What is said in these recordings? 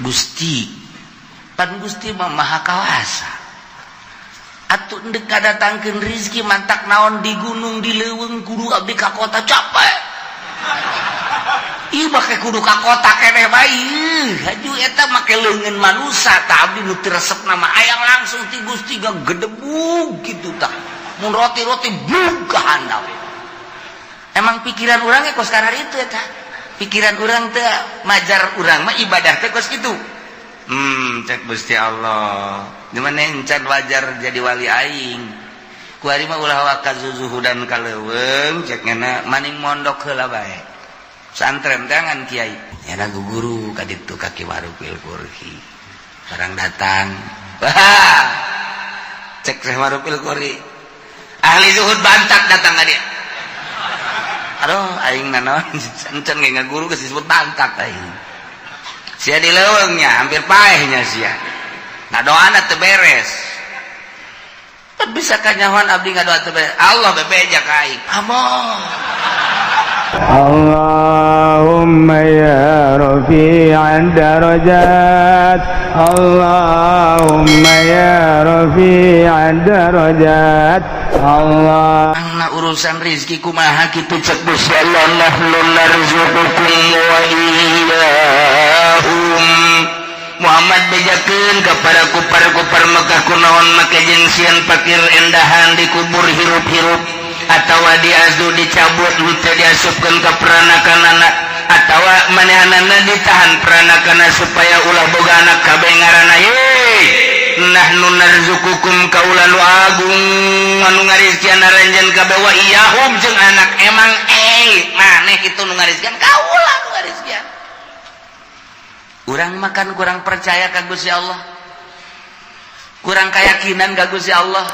Gusti, pan Gusti mah Maha Kawasa atuh, ndek ngadatangkeun rizki mantak naon di gunung, di leuweung kudu abdi ka kota, capek. Ieu make kudu ka kota keneh bae haju eta make leungeun manusa. Tah, abdi nu teu resep nama hayang langsung ti Gusti, gedebug kitu. Tah, mun roti-roti bug ka handap. Emang pikiran urangnya kos karar itu eta pikiran urang teh, majar urang mah ibadah teh kos kitu. Cek Gusti Allah, di mana encan wajar jadi wali aing. Kuari mah ulah waka zuzuhudan ka leuweung, cek ngena maning mondok heula bae. Santren tangan kiai. Ya guru ka ditu ka Ki Marufil Qurhi. Barang datang. Wah. Cek Syekh Marufil Qurhi. Ahli zuhud bantak datang ka dia. Aduh, aing nanaon encan ge ngaguru geus disebut bantak aing. Sia di leuweungnya hampir paehnya sia. Nah, doana teu beres. Bisa kanyahoan abdi ngadoa teu beres. Allah bebeja ka aing. Amoh. اللهم يا رفيع الدرجات، اللهم يا رفيع الدرجات، الله Nah, urusan rizki kumaha kitu? Cek Gusti Allah, nahnu narzuqukum wa iyyahum. Muhammad, bejakeun kepada kupar-kupar Mekah, kunaon make jeung sieun pakir endahan dikubur hirup-hirup atawa diazu dicabut henteu diasupkeun ka peranakan anak atawa manehanana ditahan peranakan supaya ulah boga anak kabeh ngaranna ye. Nahnu narzuqukum, kaula nu agung anu ngarizkian aranjeun kabeh, wa iyyahum jeung anak. Emang maneh itu nu ngarizkian? Kaula nu ngarizkian. Urang makan kurang percaya ka Gusti Allah, kurang keyakinan ka Gusti Allah.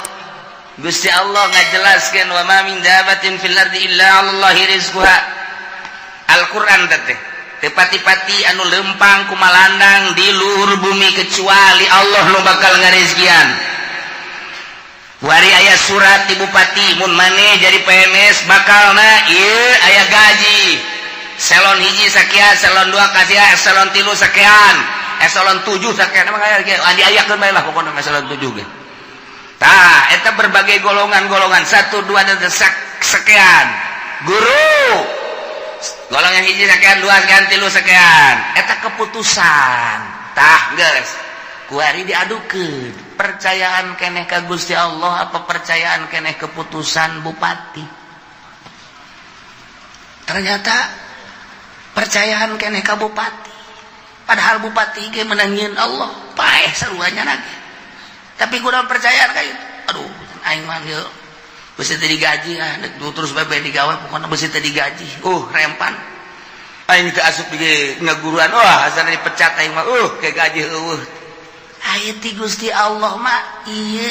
Gusti Allah ngajelaskeun, wa ma min dabatin fil ardi illa 'alallahi rizquha. Al-Qur'an teh teu pati-pati anu lempang kumalandang di luhur bumi kecuali Allah nu bakal ngarizkian. Wari aya surat di bupati, mun maneh jadi PNS bakalna ieu aya gaji eselon 1 sakian, eselon 2 kasihan, eselon 3 sakian, eselon 7 sakian. Emang aya diayakeun bae lah pokokna eselon 7 ge. Tah, eta berbagai golongan-golongan 1, 2 dan sekian. Guru golongan 1 sekian, 2 sekian, 3 sekian. Eta keputusan. Tah, geus kuari diadukeun percayaan keneh ka Gusti Allah apa percayaan keneh keputusan bupati. Ternyata percayaan keneh ka bupati, padahal bupati ge menangin Allah paeh saruanya lagi, tapi kurang percayaan kayak itu. Aduh, aing mah ieu besi teu digaji, ah terus bae digawe, pokoknya besi teu digaji, rempan aing teu asup di ngaguruan. Wah, asana dipecat aing mah, kayak gaji eueuh. Aya ti Gusti Allah mah ieu,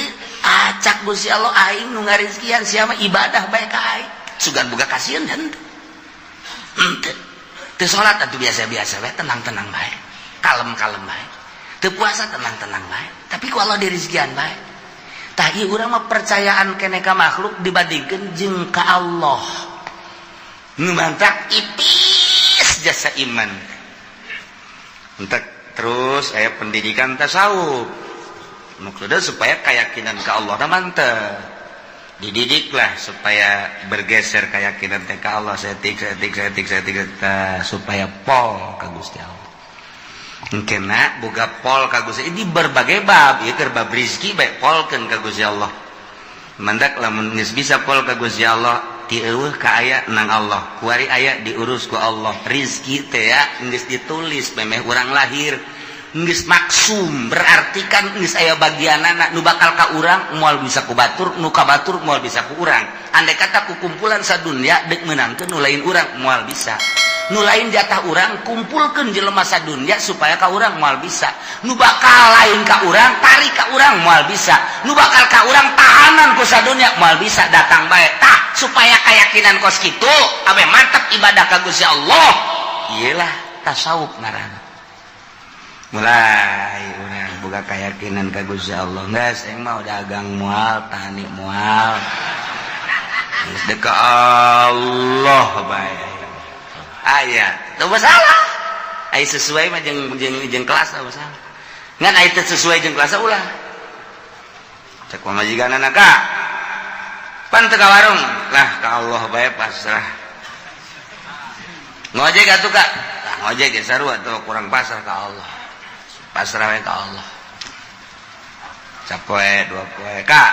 acak Gusti Allah, aing nu ngarizkian, sia mah ibadah bae ka aing. Sugan boga kasieun henteu? Henteu. Teu salat atuh biasa-biasa bae, tenang-tenang bae, kalem-kalem bae. Teu puasa, tenang-tenang bae, tapi ku Allah dirizkian bae. Tah, ieu urang mah percayaan keneh ka makhluk dibandingkeun jeung ka Allah nu mantak ipis jasa iman. Entek terus aya pendidikan tasawuf, maksudnya supaya keyakinan ke Allah mantep, dididiklah supaya bergeser keyakinan teh ka Allah setik setik setik setik, supaya pol ka Gusti Allah. Kena boga pol ka Gusti ini berbagai bab ya, keur bab rizki bae polkeun ka Gusti Allah. Mandak lamun geus bisa pol ka Gusti Allah, ti eueuh ka aya nang Allah, kuari aya diurus ku Allah. Rizki teh ya geus ditulis memeh urang lahir, geus maksum, berarti kan geus aya bagianana. Nu bakal ka urang moal bisa ku batur, nu ka batur moal bisa ku urang. Andai kata ku kumpulan sadunya dek meunangkeun nu lain urang, moal bisa. Nu lain jatah urang, kumpulkeun jelema sadunya supaya ka urang, moal bisa. Nu bakal lain ka urang, tarik ka urang, moal bisa. Nu bakal ka urang, tahanan ku sadunya, moal bisa, datang bae. Tah, supaya keyakinan kos kitu abe mantap ibadah ka Gusti Allah, iyalah tasawuf ngaranna. Mulai urang boga keyakinan ka Gusti Allah, geus aing mah dagang moal, tani moal, geus dek ka Allah bae. Aya teu masalah. Ai sesuai mah jeung jeung jeung kelas apa salah. Ngan ai teu sesuai jeung kelas ulah. Cek pamajikanana, "Ka, pan teu ka warung lah." Ka Allah bae pasrah. Ngojek atuh, Kak. Nah, ngojek ge sarua tuh, kurang pasrah ka Allah. Pasrah we ka Allah. Sapoe dua poe, "Kak,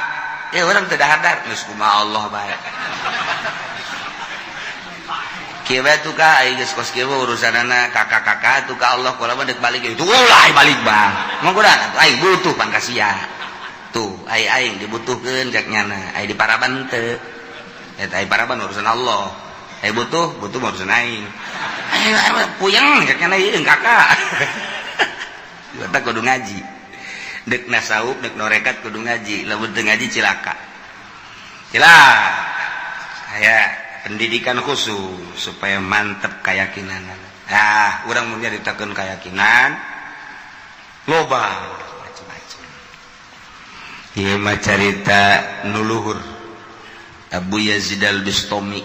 ya urang teu dahar." Geus, kumaha Allah bae. Kieu bae tuh, Kak, ai geus kos kieu urusanana kakak-kakak tuh ka Allah. Kula mah deuk balik itu ulah balik, Bang. Mah kuda atuh aing butuh pan ka sia. Tuh, ai aing dibutuhkeun cek nyana, ai di paraban teu. Eta ai paraban urusan Allah. Ai butuh, butuh urusan aing. Aing puyeng cek nyana ieu kakak. Eta kudu ngaji. Dek nasawuf, dek norekat kudu ngaji. Lamun teu ngaji cilaka. Cilaka. Kayak pendidikan khusus supaya mantep keyakinan. Ah, urang mun nyaritakeun keyakinan loba macam-macam. Ieu mah carita nu luhur. Abu Yazid Al-Bustami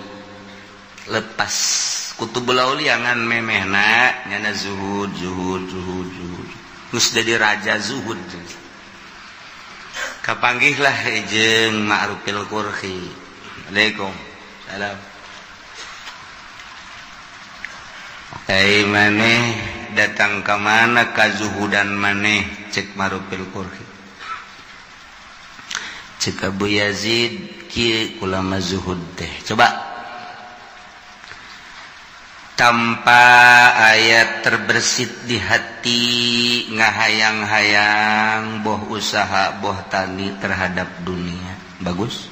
lepas Kutubul Aulia ngan memehna nyana zuhud, zuhud, zuhud, zuhud. Geus jadi raja zuhud. Kapanggihlah jeung Ma'rufil Qurhi. Assalamualaikum. Salam. Ai maneh datang ke mana kazuhudan maneh? Cek Ma'rufil Qurhi. Cek Abu Yazid, kieu ulama zuhud teh. Coba tanpa ayat terbersit di hati ngahayang-hayang, boh usaha boh tani terhadap dunia. Bagus,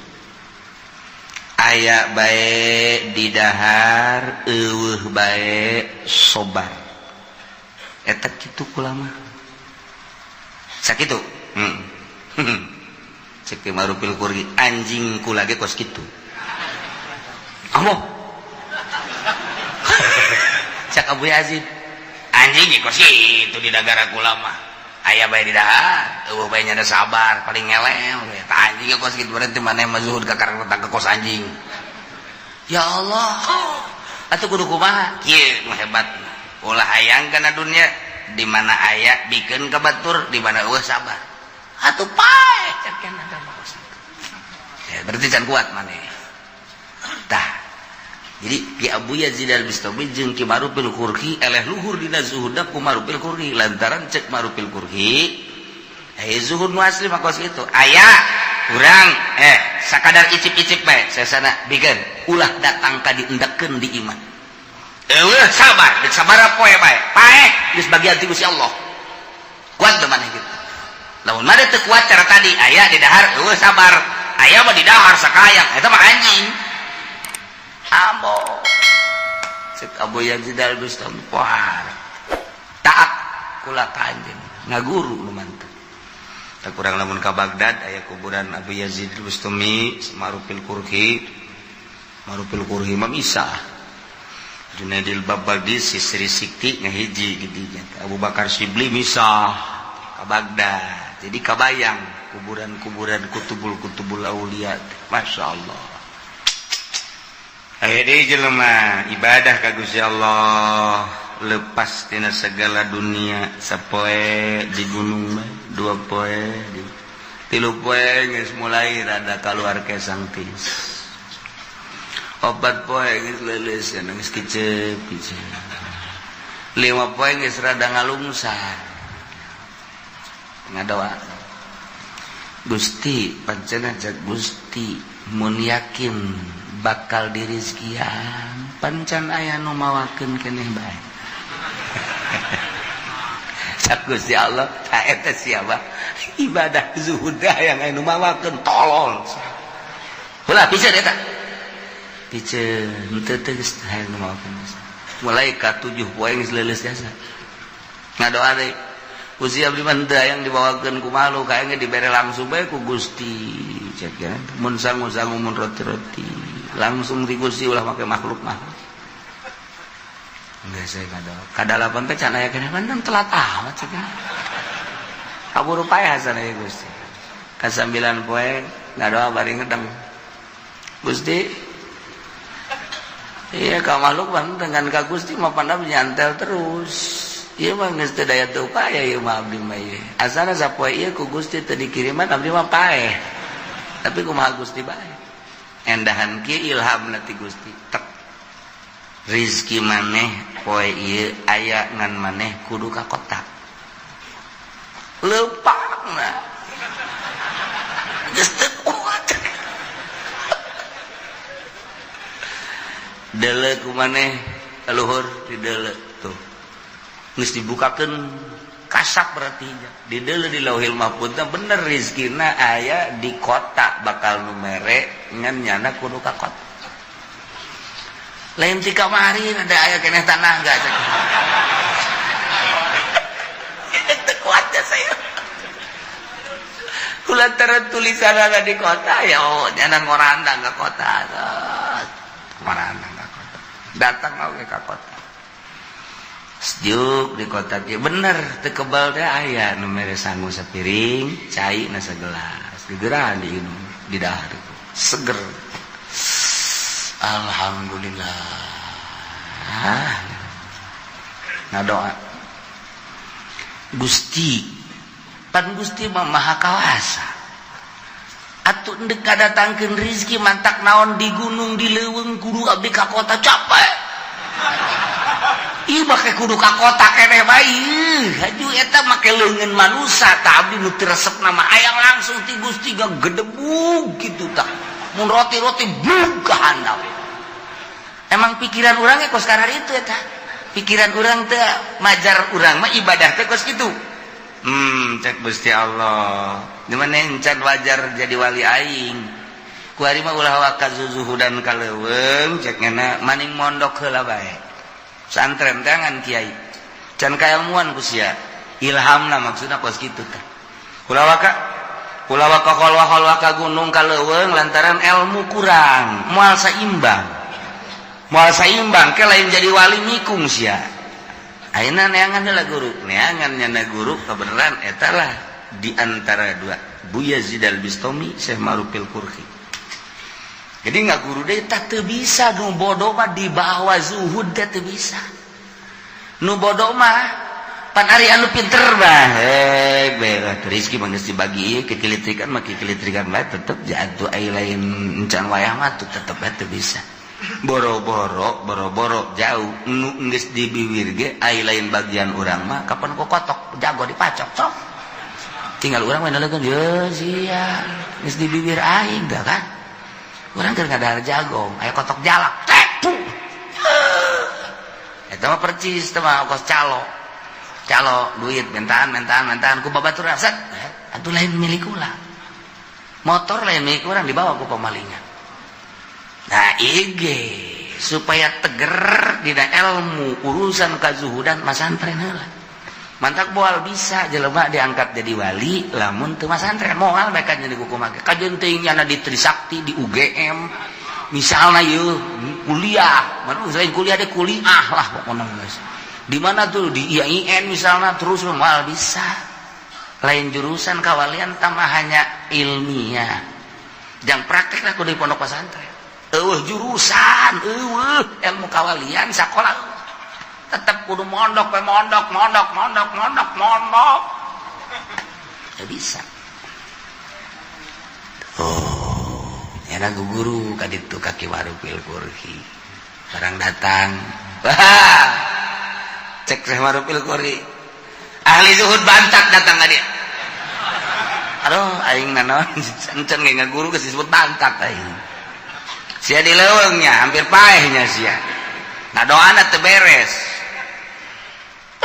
aya bae didahar, eueuh bae sobar. Eta kitu kulama sakitu. Cek Marupil Kurgi, anjing kula ge kos kitu. Ambo, cek Abu Yazid, anjing ge kos kitu di nagara kula mah, aya bae di dahar, eueuh bae nyada sabar, paling ngelel. Eta anjing ge kos kitu. Berarti maneh mah zuhud kakara ke kos anjing. Ya Allah, atuh kudu kumaha? Kieu nu hebat, ulah hayang kana dunia. Di mana aya bikeun ka batur, di mana eueuh sabar. Atuh pae cek kana kos. Ya berarti can kuat maneh. Tah, jadi Ki Abu Yazid Al-Bustami jeung Ki Ma'rufil Qurhi eleh luhur dina zuhudna ku Ma'rufil Qurhi, lantaran cek Ma'rufil Qurhi, eh, zuhud nu asli mah kos itu. Aya urang sakadar icip-icip bae sesana bikeun, ulah datang ka diendekkeun di iman. Eueuh sabar, deuk sabaraha poe bae paeh, geus bagian ti Gusti Allah. Kuat teu maneh kitu? Lamun maneh teu kuat cara tadi, aya di dahar eueuh sabar, aya mah di dahar sakayang, eta mah anjing. Ambo, cek Abu Yazid Al-Bustami, wah, taat kula ka anjeun, ngaguru nu mantep. Tak kurang lamun ka Baghdad aya kuburan Abu Yazid Al-Bustami, Ma'rufil Qurhi. Ma'rufil Qurhi mah misah Junaidil Babadi Sisri Sikti ngahiji di dinya. Abu Bakar Sibli misah ka Baghdad. Jadi kabayang kuburan-kuburan kutubul-kutubul aulia. Masya Allah. Aya deui jelema ibadah ka Gusti Allah, lepas tina segala dunia. Sapoe di gunung mah, dua poe di tilu poe geus mulai rada keluar kesang tis, opat poe geus leuleus, geus kicep kicep, lima poe geus rada ngalungsar, ngadoa, "Gusti, pancen cek Gusti mun yakin bakal dirizkian, pancan aya nu mawakeun keneh bae." Cak Gusti Allah, "Ta eta siapa ibadah zuhud yang aya nu mawakeun, tolol." Ulah piceun, eta piceun henteu teh geus hayang nu mawakeun. Mulai ka 7 poe geus leuleus jasa, ngadoa deui, "Gusti, abdi mah henteu hayang dibawakeun ku makhluk, hayang dibere langsung bae ku Gusti." Cek ya, mun sangu-sangu, mun roti-roti langsung di Gusti, ulah make makhluk mah. Enggak, saya ngadoa kadalapan teh can aya keneh, telat amat cek, kaburu paeh sana ya Gusti. Kasambilan poe ngadoa bari ngedeng, "Gusti, iya ka makhluk bang dengan ka Gusti mah pandam nyantel terus." Ieu mah geus teu daya teu upaya ieu mah abdi mah ieu. Asana sapoe ieu ku Gusti teu dikiriman abdi mah paeh. Tapi kumaha Gusti bae. Endahan kieu ilhamna ti Gusti. Tek. Rizki maneh poe ieu aya ngan maneh kudu ka kota. Leupangna. Geus teu kuat. Deuleu ku maneh kaluhur di deuleu tuh. Geus dibukakeun kasap berarti di deuleu di Lauhil Mahfuz bener rizkina aya di kota bakal nu mere ngan nyana kudu ka kota. Lain ti kamari ada aya keneh tanah enggak cek. Teu kuat saya. Kulantaran tulisan ada di kota ya oh nyana ngorandang ka kota. Ngorandang ka kota. Datang oge ka kota. Sejuk di kota kieu bener teu kebal teh aya nu mere sangu sapiring, cai na sagelas. Gegeran diinum, di dahar seger. Alhamdulillah. Ngadoa. Gusti, pan Gusti mah Maha Kawasa. Atuh ndek kadatangkeun rizki mantak naon di gunung di leuweung kudu abdi ka kota capek. Ih make kudu ka kota keneh bae. Haju eta make leungeun manusa tah abdi nu teu resep nama hayang langsung ti Gusti gagedebug kitu tah. Mun roti-roti bug ka handap. Emang pikiran urang ge kos karar itu eta. Pikiran urang teh majar urang mah ibadah teh kos kitu. Cek Gusti Allah. Di mana encan wajar jadi wali aing. Kuari mah ulah waka zuzuhudan ka leuweung cek ngena maning mondok heula bae. Santren tangan kiai. Can kailmuan ku sia. Ilhamna maksudna kos kitu tah. Ulah waka kholwa-kholwa ka gunung ka leuweung lantaran ilmu kurang, moal saimbang. Moal saimbang ke lain jadi wali mikung sia. Ayeuna neangan heula guru, neangan nyana guru kebenaran eta lah di antara dua, Bu Yazid Al-Bistami, Syekh Ma'rufil Qurhi. Jadi nggak guru deh tak teu bisa nu bodoh mah dibawa zuhud teh teu bisa. Nu bodoh mah pan ari anu pinter mah heh berat rezeki mah geus dibagi kekilitrikan mah kekilitrikan bae tetep jatuh ai lain encan wayah mah tuh tetep bae teu bisa. Boro-boro boro-boro jauh nu geus dibiwir ge ai lain bagian urang mah kapan ku kotok jago dipacok cok. Tinggal urang mah nalegeun ye sia geus dibibir aing dah kan. Urang keur ngadahar jagong aya kotok jalak tek puh. Eta mah percis teh mah kos calo. Calo duit mentaan mentaan mentaan ku babatur set atuh lain milik ulah. Motor lain milik urang dibawa ku pemalingan. Nah ige supaya teger dina ilmu urusan kazuhudan masantren heula. Mantak moal bisa jelema diangkat jadi wali lamun teu masantren moal bae kan jadi kumaha kajeun teuing nyana di Trisakti di UGM misalna ieu kuliah manu lain kuliah deh kuliah lah pokona geus. Di mana tuh di IAIN misalna terus moal bisa. Lain jurusan kawalian tambah hanya ilmiah. Jang praktek lah kudu di pondok pesantren. Eueuh jurusan, eueuh ilmu kawalian sakola tetep kudu mondok we mondok mondok mondok mondok mondok. Ya bisa. Oh, ya guru ka ditu ka Ki Ma'rufil Qurhi. Barang datang. Wah. Cek Syekh Ma'rufil Qurhi. Ahli zuhud bantak datang ka dia. Aduh, aing nanaon encan ge ngaguru geus disebut bantak aing. Sia di leuweungnya, hampir paehnya sia. Nah doana teu beres.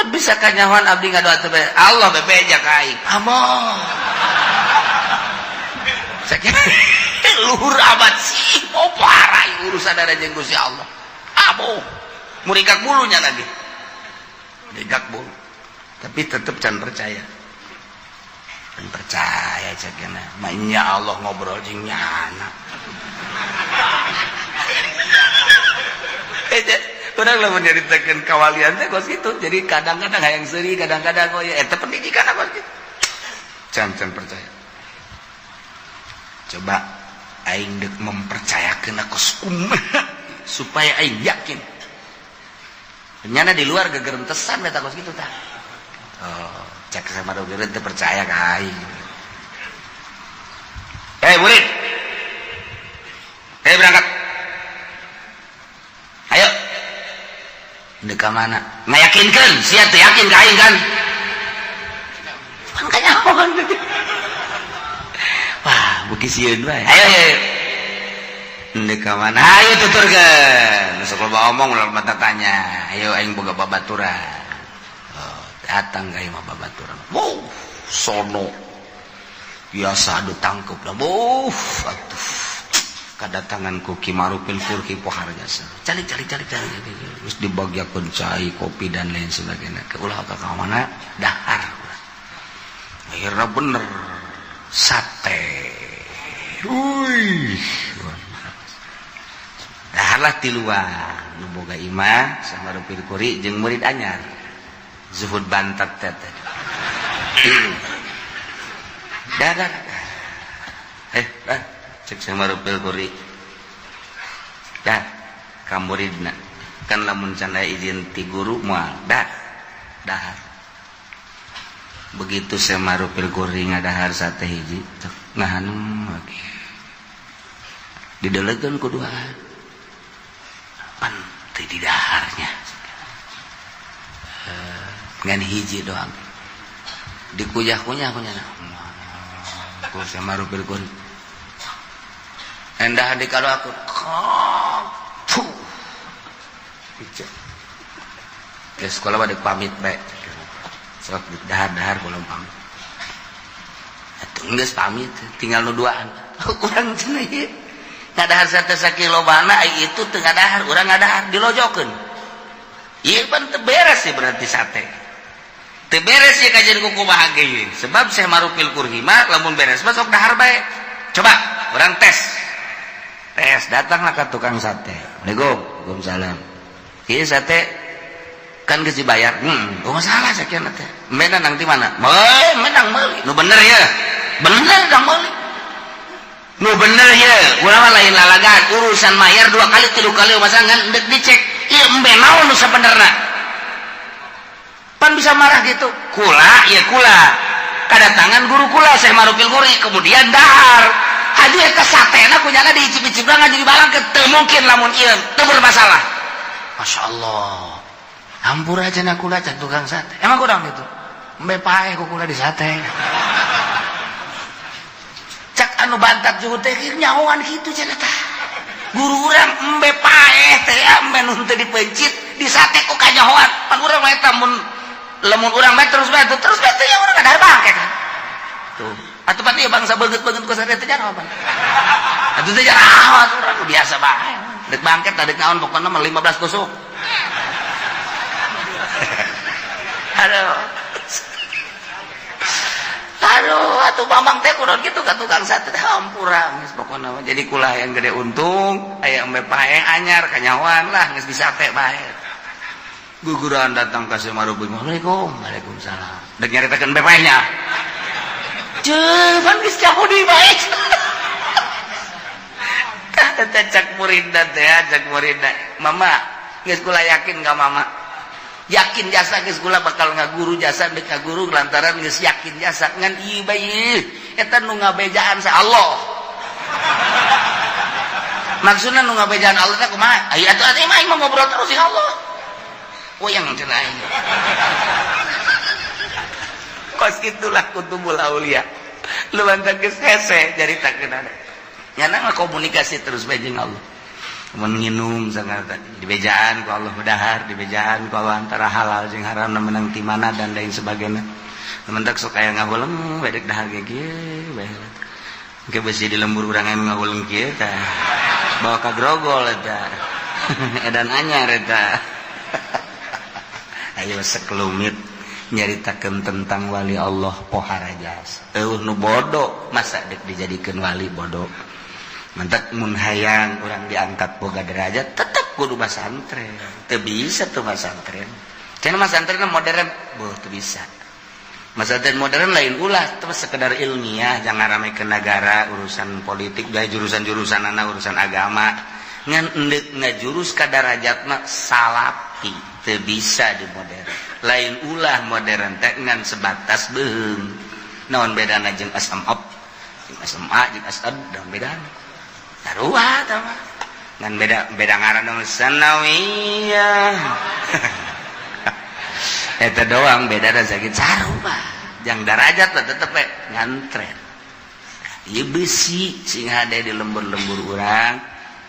Bisa kanyahoan abdi ngadoa teu beres. Allah bebeja ka aing. Amoh. Sakieu luhur amat sih, oh parah urusan ada jeung Gusti Allah. Amoh. Murikak bulunya lagi. Murikak bulu. Tapi tetep can percaya. Can percaya cekna. Mainnya Allah ngobrol jeung nyana. Urang lamun nyaritakeun kawalian teh kos kitu. Jadi kadang-kadang hayang seuri, kadang-kadang oh ya eta pendidikan kos kitu. Can percaya. Coba aing deuk mempercayakeun kos kumaha supaya aing yakin. Nyana di luar gegerentesan eta kos kitu tah. Oh, cek sama dogeren teu percaya ka aing. Hei murid. Hei berangkat. Ayo. Ndek ka mana? Ngayakinkeun, sia teu yakin ka aing kan? Pan kanyahoan. Wah, beuki sieun bae. Ayo ayo. Ndek ka mana? Ayo tuturkeun. Sok loba omong ulah mata tanya. Ayo aing boga babaturan. Oh, datang ka imah babaturan. Wow, sono. Biasa adu tangkep lah. Wuh, atuh. Kadatangan ku Ki Marupil Kurki pohar jasa. Calik calik calik calik. Terus dibagiakeun cai, kopi dan lain sebagainya. Ke ulah ka mana? Dahar. Akhirnya bener sate. Wih. Daharlah tiluan nu boga imah sama Rupil Kuri jeung murid anyar. Zuhud bantat teh. Dah dah. Eh, dah. Cek sama Rupil Kuri. Dah, ka muridna. Kan lamun can aya izin ti guru moal. Dah. Dahar. Begitu sama Rupil Kuri ngadahar sate hiji, cek ngahanum lagi. Didelegeun ku duaan. Pan teu didaharnya. Ngan hiji doang. Dikuyah-kunyah kunyah. Ku sama Rupil Kuri. Endah di kalau aku. Puh. Ya sekolah pada pamit bae. Sok dahar-dahar kalau pamit. Atuh geus pamit, tinggal nu duaan. Urang cenah ieu. Ngadahar sate sakilo bana ai itu teu ngadahar, urang ngadahar dilojokeun. Ieu pan teu beres sih berarti sate. Teu beres ya kajian ku kumaha ge ieu. Sebab Syekh Marupil Kurhi mah lamun beres mah sok dahar bae. Coba urang tes. Tes datanglah ke tukang sate. Assalamualaikum. Waalaikumsalam. Ieu sate kan geus dibayar. Oh masalah sakieu teh. Menang nang di mana? Menang meuli. Nu bener ya. Bener dong meuli. Nu bener ya. Urang mah lain lalagan urusan mayar 2 kali 3 kali masa ngan deuk dicek. Ieu embe naon nu sabenerna? Pan bisa marah gitu. Kula ya kula. Kadatangan guru kula Syekh Marupil Kuri kemudian dahar. Haju eta satena kunyana diicip-icip jadi balang teu mungkin lamun ieu teu bermasalah. Masya Allah. Hampura aja nak kula cak tukang sate. Emang kurang gitu. Embe paeh ku kula di sate. Cak anu bantat juhud teh nyahoan kitu cenah tah. Guru urang embe paeh teh embe nu teu dipencit di sate ku kanyahoan. Pan urang mah eta mun lamun urang bae terus bae terus bae teh urang ngadahar bangke kan. Tuh. Atuh pan ieu bangsa beungeut-beungeut ku sate teh jarawa pan. Atuh teh jarawa urang biasa bae. Dek bangket dek naon pokona mah 15 tusuk. Aduh. Aduh, atuh mamang teh kudu kitu ka tukang sate teh hampura geus pokona mah. Jadi kula yang gede untung, aya embe paeh anyar kanyahoan lah geus disate bae. Guguran datang ka Semarubun. Assalamualaikum. Waalaikumsalam. Dek nyaritakeun embe paehnya. Ceuk, pan geus jauh di bae. Tah teh cak muridna teh, cak muridna. Mama, geus kula yakin ka mama. Yakin jasa geus kula bakal ngaguru jasa deuk ngaguru lantaran geus yakin jasa ngan ieu bae eta nu ngabejaan sa Allah. Maksudna nu ngabejaan Allah teh kumaha? Aya atuh atuh mah aing mah ngobrol terus ya Allah. Wayang cenah aing. Kos itulah kutubul aulia. Lu bantan geus hese jaritakeun ada. Nyana mah komunikasi terus bae jeung Allah. Mun nginum sangat dibejaan ku Allah dahar, dibejaan ku Allah antara halal jeung haram menang ti mana dan lain sebagainya. Mentak sok aya ngahuleng bedek dahar ge kieu bae. Engke besi di lembur urang anu ngahuleng kieu tah. Bawa ka grogol eta. Edan anyar eta. Ayo sekelumit nyaritakeun tentang wali Allah pohara jasa. Eueuh nu bodoh masa dek dijadikeun wali bodoh. Mentak mun hayang urang diangkat boga derajat tetep kudu masantren. Teu bisa tuh masantren. Cenah masantren modern, boh teu bisa. Masantren modern lain ulah terus sekedar ilmiah, jangan rame ke negara, urusan politik, gaya jurusan-jurusan anak urusan agama. Ngan endek ngajurus ka darajat mah salap. Bupati teu bisa di modern. Lain ulah modern teh ngan sebatas beung. Naon bedana jeung SMA? Jeung SMA jeung SD naon bedana? Sarua tah mah. Ngan beda beda ngaran dong sanawiyah. Eta doang beda da sakit sarua. Jang darajat lah tetep we ngantren. Ieu besi sing hade di lembur-lembur urang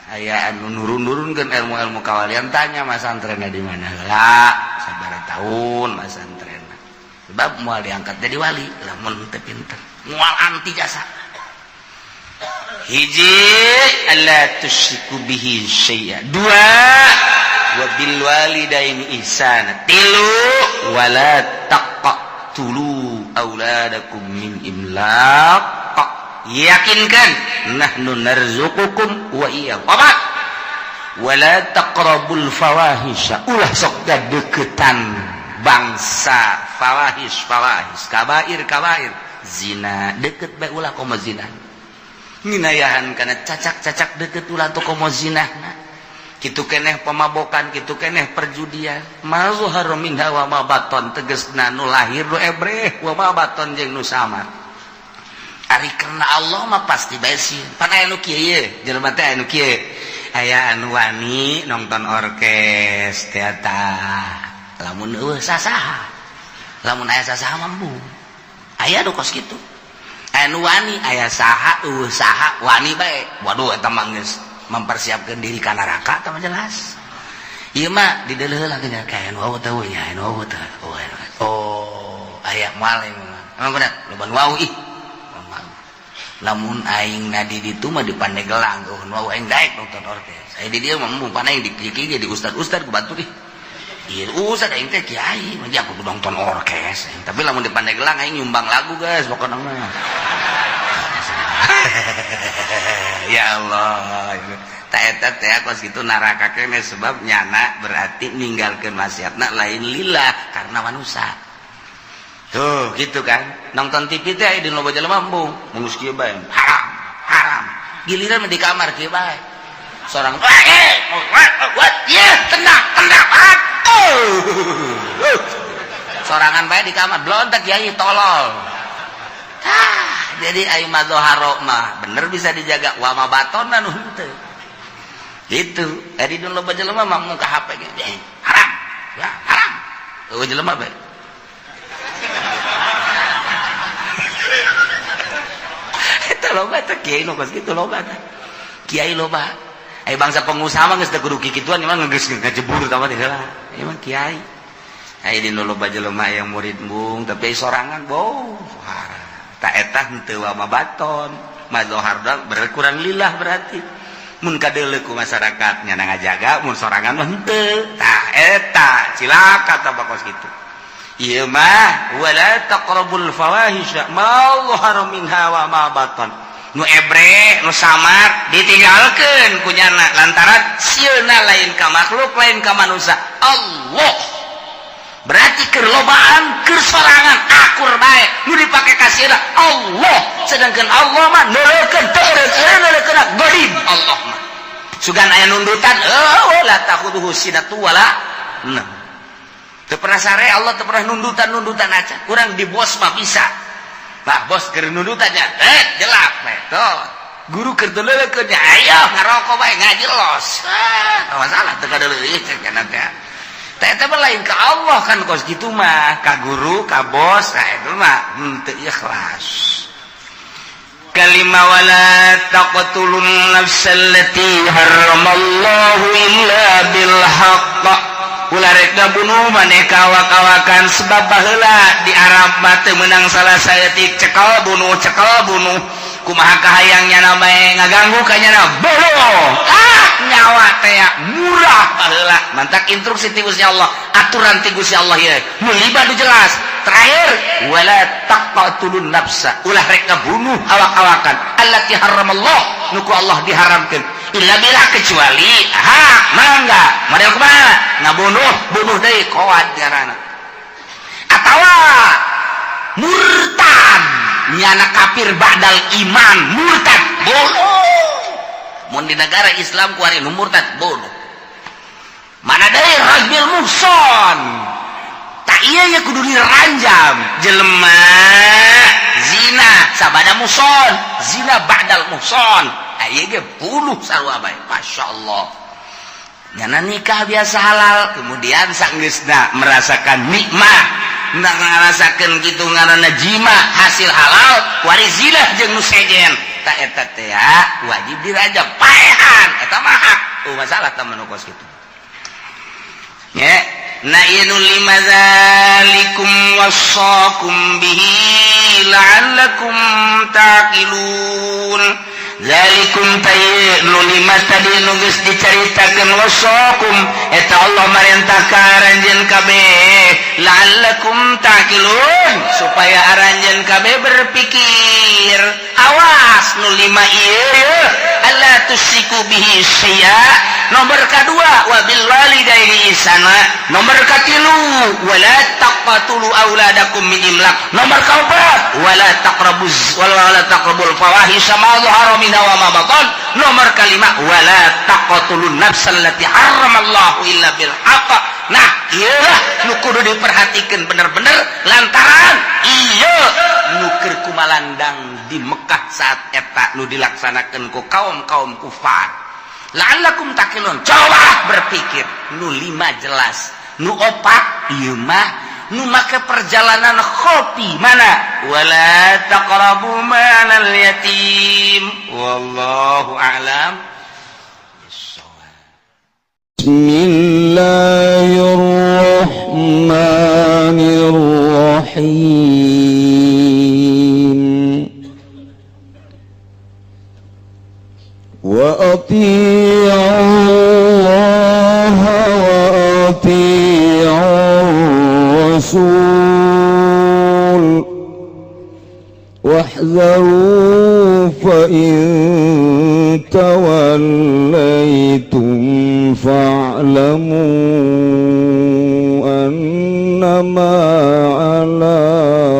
aya anu nurun-nurunkeun ilmu-ilmu kawalian, tanya masantrenna di mana heula, sabaraha tahun masantrenna. Sebab moal diangkat jadi wali lamun teu pinter, moal anti jasa. Hiji, alla tusyriku bihi syai'a. Dua, wa bil walidaini ihsana. Tilu, wala taqtulu auladakum min imlaq. Yakinkan nahnu narzuqukum wa iyyahum. Opat, wala taqrabul fawahisha. Ulah sok deketan bangsa fawahish, fawahish, kabair, kabair, zina deket bae ulah komo zina. Nginayahan kana cacak-cacak deket ulah tuh komo zina. Kitu keneh pemabokan, kitu keneh perjudian. Ma zahara minha wa ma baton, tegesna nu lahir nu ebreh, wa ma baton jeung nu samar. Ari karena Allah mah pasti bae sieun. Pan aya nu kieu ye, jelema teh aya nu kieu. Aya anu wani nonton orkes teater. Lamun eueuh sasaha. Lamun aya sasaha mah embung. Aya nu kos kitu. Aya nu wani, aya saha eueuh saha wani bae. Waduh, eta mah geus mempersiapkan diri ka neraka tah mah jelas. Ieu mah dideuleuh heula nya kayak nu wau teh nya, nu wau teh. Oh, oh, aya moal mah. Emang kunaon? Loba nu wau ih. Lamun aing na di ditu mah di Pandeglang, oh nu aing daek nonton orkes. Aya di dieu mah embung, pan aing di kieu di ustad-ustad ku batur ih. Ieu ustad aing teh kiai, mah aku nonton orkes. Tapi lamun di Pandeglang aing nyumbang lagu guys pokona mah. Ya Allah. Tak eta teh kos kitu neraka kene, sebab nyana berarti ninggalkeun maksiatna lain lillah karena manusia. Tuh gitu kan. Nonton TV teh aya di loba jelema embung, mun geus kieu bae. Haram, haram. Giliran di kamar kieu bae. Seorang eh what? Ya, tenang, tenang. Aduh. Sorangan bae di kamar, blontak kiai tolol. Tah, jadi ayo madzoharo mah bener bisa dijaga, wa ma batona nu henteu. Gitu. Adi nu loba jelema mah muka HP ge. Haram. Ya, haram. Eueuh jelema bae. Eta loba teh kiai nu kos kitu loba teh. Kiai loba. Ai bangsa pengusaha mah geus teu kudu kikituan, emang geus ngajebur tah mah teh heula. Emang kiai. Ai di nu loba jelema yang murid embung tapi sorangan boh. Tak eta henteu wa ma baton. Mazohar doang berkurang lillah berarti. Mun kadeuleu ku masyarakat nya ngajaga, mun sorangan mah henteu. Tah eta cilaka tah kos kitu. Ieu mah wala taqrabul fawahisha ma zahara minha wa ma batan. Nu ebre, nu samar ditinggalkeun ku nyana lantaran sieuna lain ka makhluk, lain ka manusia. Allah. Berarti keur lobaan, keur sorangan akur bae nu dipake ka sieuna Allah. Sedangkan Allah mah neurekeun teu eureun godim Allah mah. Sugan aya nundutan, eueuh la takhuduhu sinatu wala naum. Teu pernah sare Allah, teu pernah nundutan-nundutan aja. Kurang di bos mah bisa. Bah bos keur nundutannya, jelak bae. Tuh. Guru keur teu nya, ayo ngarokok bae ngaji los. Ah, masalah teu kadeuleuh cek kana teh. Teh eta mah lain ka Allah kan kos kitu mah, ka guru, ka bos, nah itu mah henteu ikhlas. Kalima wala taqtulun nafsal lati harramallahu illa bil haqq. Ulah rek ngabunuh maneh ka awak-awakan, sebab baheula di Arab mah teu meunang salah saeutik, cekal bunuh, cekal bunuh. Kumaha kahayang nyana bae ngaganggu ka nyana bunuh. Ah, nyawa teh murah baheula. Mantak instruksi ti Gusti Allah, aturan ti Gusti Allah ieu. Nu lima nu jelas. Terakhir wala taqtulun nafsa. Ulah rek ngabunuh awak-awakan allati haramallah, nu ku Allah diharamkeun. Illa bila kecuali hak mangga. Model kumaha? Ngabunuh, bunuh deui koad ngaranna. Atawa murtad, nyana kafir ba'dal iman, murtad, bunuh. Mun di negara Islam kuari nu murtad bunuh. Mana deui rajmil muhson. Tak iya ya, kudu diranjam jelema zina sabada muhson, zina ba'dal muhson. Ieu ge bunuh sarua bae. Masya Allah, nyana nikah biasa halal, kemudian sanggeusna merasakan nikmat, nggak ngerasakan gitu ngaranna jima hasil halal, wari zina jeung nu sejen, tak eta teh wajib dirajam, paehan. Eta mah hak, tuh masalah temen kos kitu ya. Nah, ieu nu lima, zalikum wassakum bihi la'allakum taqilun. Zalikum tay nu lima tadi nu geus dicaritakeun, wassakum eta Allah marentah ka aranjeun kabeh, la'allakum taqilun, supaya aranjeun kabeh berpikir. Awas nu lima ieu, alla tusyriku bihi syai'a, nomor kedua wabil walidaini ihsana, nomor katilu wala taqtulu auladakum min imlaq, nomor keempat wala taqrabuz wala taqrabul fawahisha ma dhahara minha wa ma batan, nomor kelima wala taqtulun nafsal lati harramallahu illa bil haqq. Nah, iyalah nu kudu diperhatikan bener-bener, lantaran iya nu keur kumalandang di Mekah saat eta nu dilaksanakan ku kaum-kaum kufar. La'allakum taqilun, coba berpikir. Nu lima jelas, nu opat ieu mah nu make perjalanan kopi mana, wala taqrabu malal yatim. Wallahu a'lam. بسم الله الرحمن الرحيم. وأطيعوا الله وأطيعوا الرسول واحذروا، فإن توليتم فاعلموا أنما على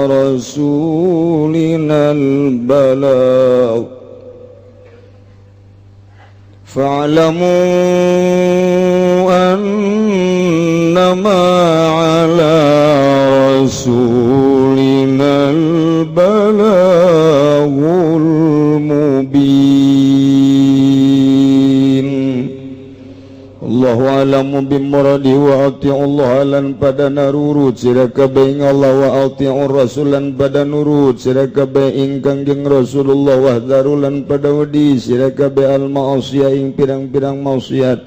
رسولنا البلاغ، فاعلموا أنما على رسولنا البلاغ المبين. الله أعلم بمراده. وأطيعوا الله lan pada narurut sira kabeh ing Allah، وأطيعوا الرسول lan pada nurut sira kabeh ing Kangjeng Rasulullah، واحذروا lan pada wedi sira kabeh المعاصي ing pirang-pirang maksiat.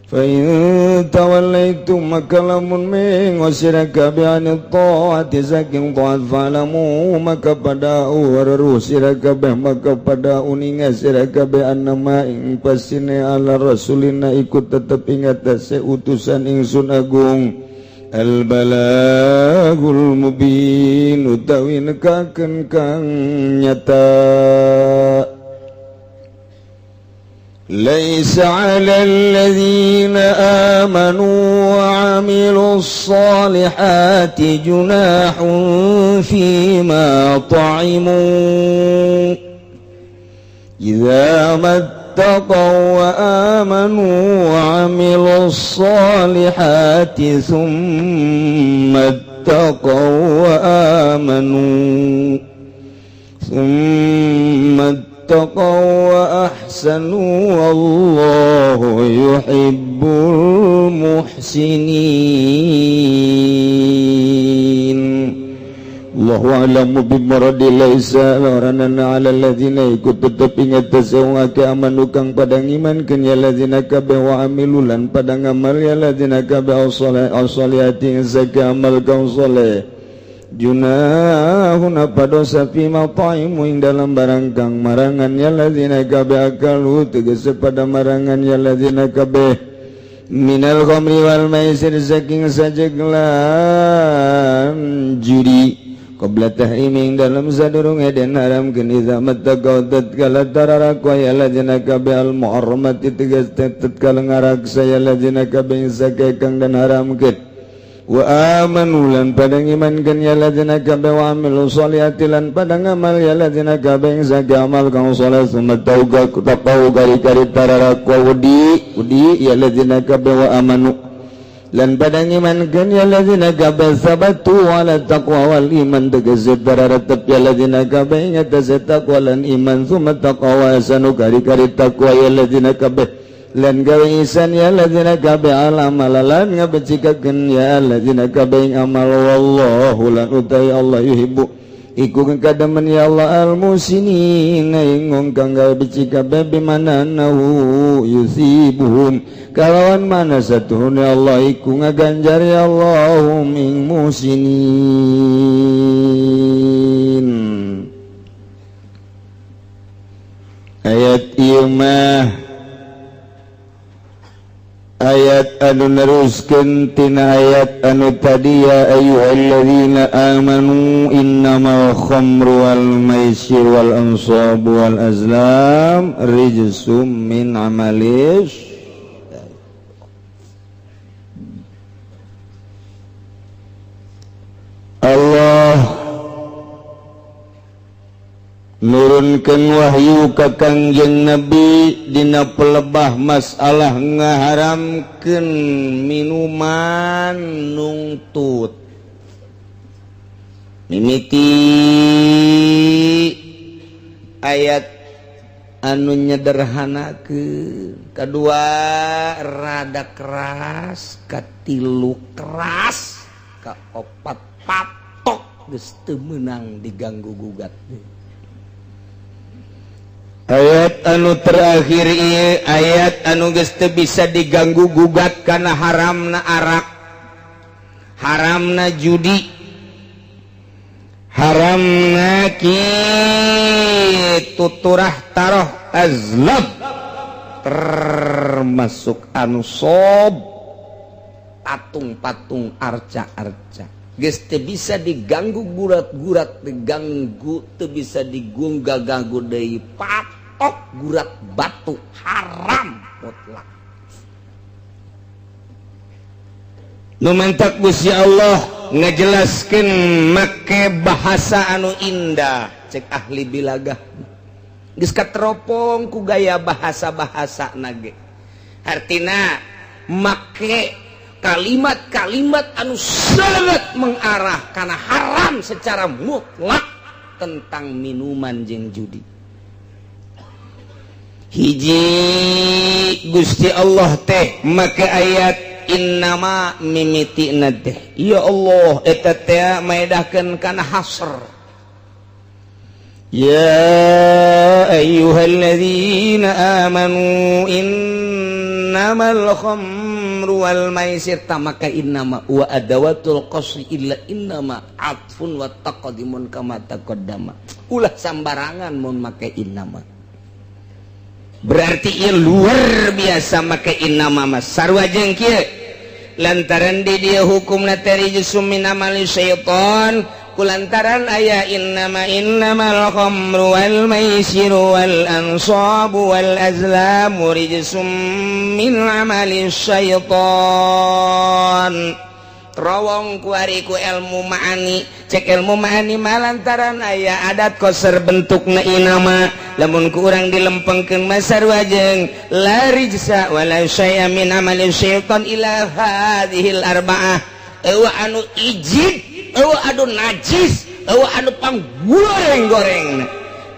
فإن توليتم maka lamun mengo sira kabeh عن الطاعة saking taat، فاعلموا maka pada weruh sira kabeh, maka pada uninga sira kabeh، أنما ing pastine على رسولنا iku tetep ing atase utusan ingsun agung، البلاغ المبين utawi nekakeun kang nyata. ليس على الذين آمنوا وعملوا الصالحات جناح فيما طعموا إذا ما اتقوا وآمنوا وعملوا الصالحات ثم اتقوا وآمنوا ثم اتقوا وأحسنوا، والله يحب المحسنين. الله أعلم بمراده. ليس laranana على الذين iku tetep ing atase wong akeh آمنوا kang pada ngimankeun ya الذين kabeh، وعملوا lan pada ngamal ya الذين kabeh الصالحات zaka amal kang saleh، جناح apa dosa فيما طعموا ing dalam barang kang marangan ya الذين kabeh، أكلوا tegese pada marangan ya الذين kabeh، من الخمر والميسر saking sajeg lan judi، قبل التحريم ing dalam sadurunge den haramkeun، إذا ما اتقوا tatkala tararakwa ya الذين kabeh المحرمات tegas tatkala ngaraksa ya الذين kabeh sake kang den haramkeun. Wa amanu lan pada ngimankeun ya ladzina kabeh, wa amilu sholihati lan pada ngamal ya ladzina kabeh ing amal kang saleh, summa tauga taqau kari-kari tararakwa wedi wedi ya ladzina kabeh, wa amanu lan pada ngimankeun ya ladzina kabeh, sabatu ala taqwa wal iman, tegese tararetep ya ladzina kabeh ing atase taqwa lan iman, summa taqwa sanu kari-kari taqwa ya ladzina kabeh, lan gawe ihsan ya ladzina kabeh, ala malalan ngabecikakeun ya ladzina kabeh ing amal. Wallahu lan utai Allah yuhibbu iku kademen ya Allah al musinin ing wong kang gawe becik kabeh, bimana annahu yusibuhum kalawan mana satuhune Allah iku ngaganjar ya Allahum ing musinin. Ayat ieu mah ayat anu neruskeun tina ayat anu tadi, ya ayyuhalladzina amanu innamal khamru wal maisir wal ansabu wal azlam rijsum min amalis. Allah nurunkeun wahyu ka Kangjeng Nabi dina pelebah masalah ngaharamkeun minuman nungtut mimiti ayat anu nyederhanakeun, kadua rada keras, katilu keras, kaopat patok geus teu meunang diganggu gugat. Ayat anu terakhir ieu ayat anu geus teu bisa diganggu gugat karena haramna arak, haramna judi, haramna kitu turah taroh azlam, termasuk ansob patung-patung arca-arca geus teu bisa diganggu gurat-gurat, diganggu teu bisa digunggah-ganggu deui, patok gurat batu haram mutlak. Nu mantak Gusti Allah ngajelaskeun make bahasa anu indah, cek ahli bilagah geus kateropong ku gaya bahasa-bahasa nage, artina make kalimat-kalimat anu sangat mengarah karena haram secara mutlak tentang minuman jeung judi. Hiji Gusti Allah teh make ayat innama mimitina teh ya Allah eta teh maedahkeun kana hasr, ya ayyuhalladzina amanu innamal khamru wal maisir, tamaka innama wa adawatul qasri illa innama atfun wa taqdimun kama taqaddama. Ulah sambarangan mun make innama, berarti ieu luar biasa make innama mah sarua jeung kieu, lantaran di dieu hukumna teh rijsum min amali syaitan, kulantaran aya innama innamal khamru wal maisiru wal ansabu wal azlamu rijsum min amali syaitan. Rawong kuari ku ilmu ma'ani, cek ilmu ma'ani malantaran aya adat koser bentukna inama, lamun ku urang dilempengkeun mah sarua jeung la rijsa wala syai'a min amali syaitan ila hadhil arba'ah. Eueuh anu ijid, eueuh anu najis, eueuh anu panggoreng-gorengna,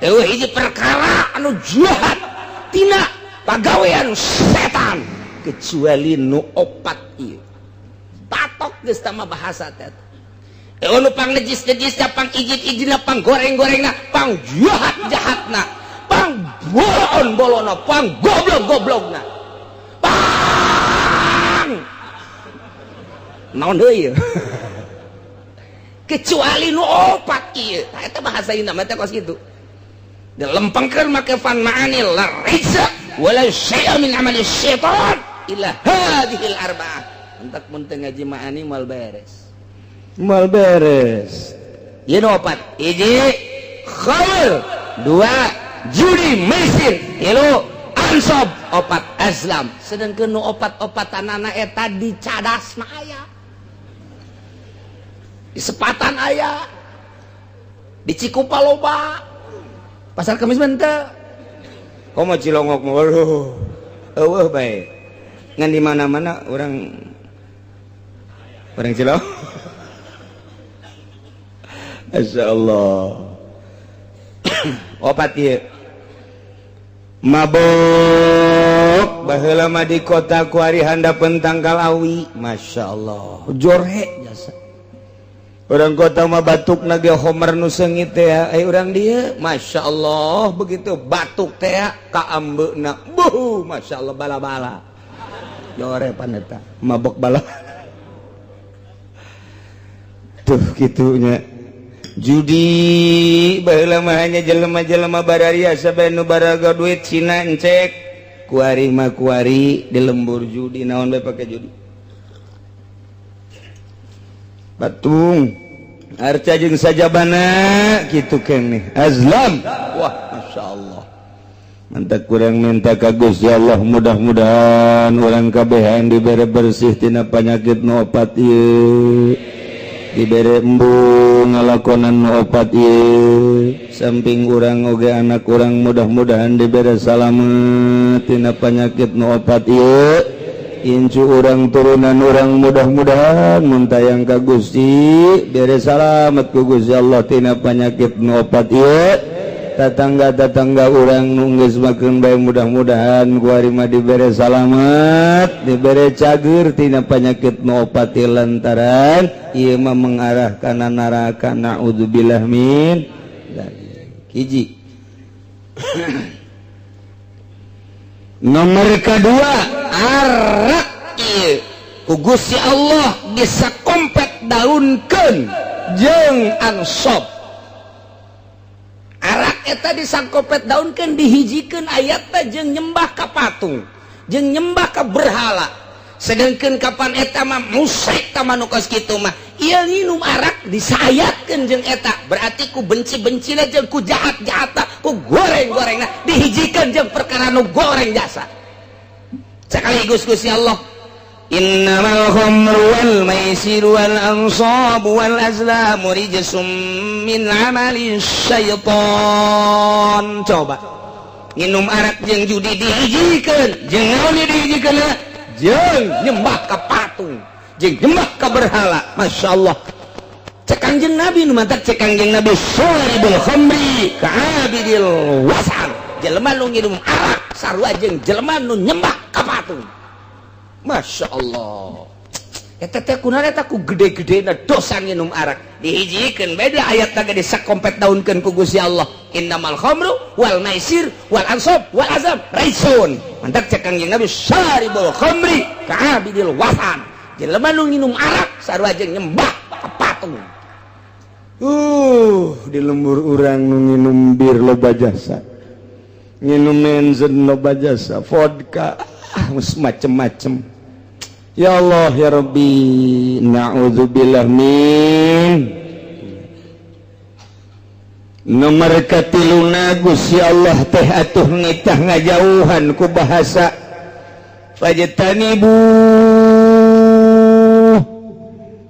eueuh hiji perkara anu jahat tina pagawean setan kecuali nu opat ieu. Patok geus tama bahasa teh. Eueuh nu pang najis-najisna, pang ijid-ijidna, pang goreng-gorengna, pang jahat-jahatna, pang bolon-bolonna, pang goblok-goblokna, pang naon deui kecuali nu opat ieu. Tah eta bahasa ieu mah teh kos kitu. Dilempengkeun make fan ma'ani la rijsa wala syai'a min amali syaitan illa hadhil arba'ah. Entak mun teu ngaji ma'ani moal beres. Moal beres. Ieu nu opat. Hiji khamr, dua judi maisir, tilu ansob, opat azlam. Sedangkeun nu opat-opatanana eta dicadasna aya. Di Sepatan aya, di Cikupa loba, Pasar Kemis mah henteu. Komo Cilongok mah, waduh, eueuh bae. Ngan di mana-mana orang orang Cilongok. Masya Allah. Opat ieu. Mabok baheula mah di kota kuari handapeun tangkal awi. Masya Allah. Jorhe jasa. Orang kota mah batuk ge homer nu seungit teh aya urang dieu. Masya Allah, begitu batuk teh ka ambeuna. Buh, Masya Allah bala-bala. Jore pan eta mabok bala. Tuh kitunya. Judi baheula mah hanya jelema-jelema bararia sabe nu baraga duit Cina encek. Kuari mah kuari di lembur judi naon bae pake judi. Batung arca jeung sajabana kitu keneh azlam. Wah, Masya Allah. Mantap kurang minta ka Gusti Allah, mudah-mudahan urang kabehan dibere bersih tina penyakit nu opat ieu, dibere embung ngalakonan nu opat ieu, samping urang oge anak urang mudah-mudahan dibere salamet tina penyakit nu opat ieu, incu urang turunan urang mudah-mudahan muntayang ka Gusti bere salamet ku Gusti Allah tina penyakit nu opat ieu, tatangga-tatangga urang nu geus makeun bae mudah-mudahan kuari mah dibere salamet, dibere cager tina penyakit nu opat ieu, lantaran ieu mah mengarah kana neraka, naudzubillah min dzalik. Hiji. Nomor kedua, arak ieu ku Gusti Allah bisa kompet daunkeun jeung ansob. Arak eta disangkopet daunkeun, dihijikeun ayatna jeung nyembah ka patung, jeung nyembah ka berhala. Sedangkan kapan eta mah musyrik tah nu kos kitu mah. Ieu nginum arak disayatkeun jeung eta, berarti ku benci-bencina jeung ku jahat-jahatna, ku goreng-gorengna dihijikeun jeung perkara nu goreng jasa. Sekaligus Gusti Allah, Innamal khamru wal maisiru wal ansabu wal azlamu rijsum min amali syaitan. Coba nginum arak jeung judi dihijikeun jeung naon dihijikeun jeung nyembah ka patung, jeung nyembah ka berhala. Masya Allah. Cek Kangjeng Nabi nu mantak cek Kangjeng Nabi, syaribul khamri ka'abidil wasan. Jelema nu nginum arak sarua jeung jelema nu nyembah ka patung. Masya Allah. Eta teh kunaon eta ku gede-gedena dosa nginum arak dihijikeun beda ayat ge disakompet daunkeun ku Gusti Allah, innamal khamru wal maisir wal ansab wal azlam rijsun. Mantak cek Kangjeng Nabi, syaribul khamri ka'abidil wasan. Jelema nu nginum arak sarua jeung nyembah ka patung. Di lembur urang nu nginum bir loba jasa, nginum menzen loba jasa, vodka, macem-macem. Ya Allah ya Rabbi, na'udzubillah min. Nomor katiluna, Gusti Allah teh atuh nitah ngajauhan ku bahasa fajtanibu,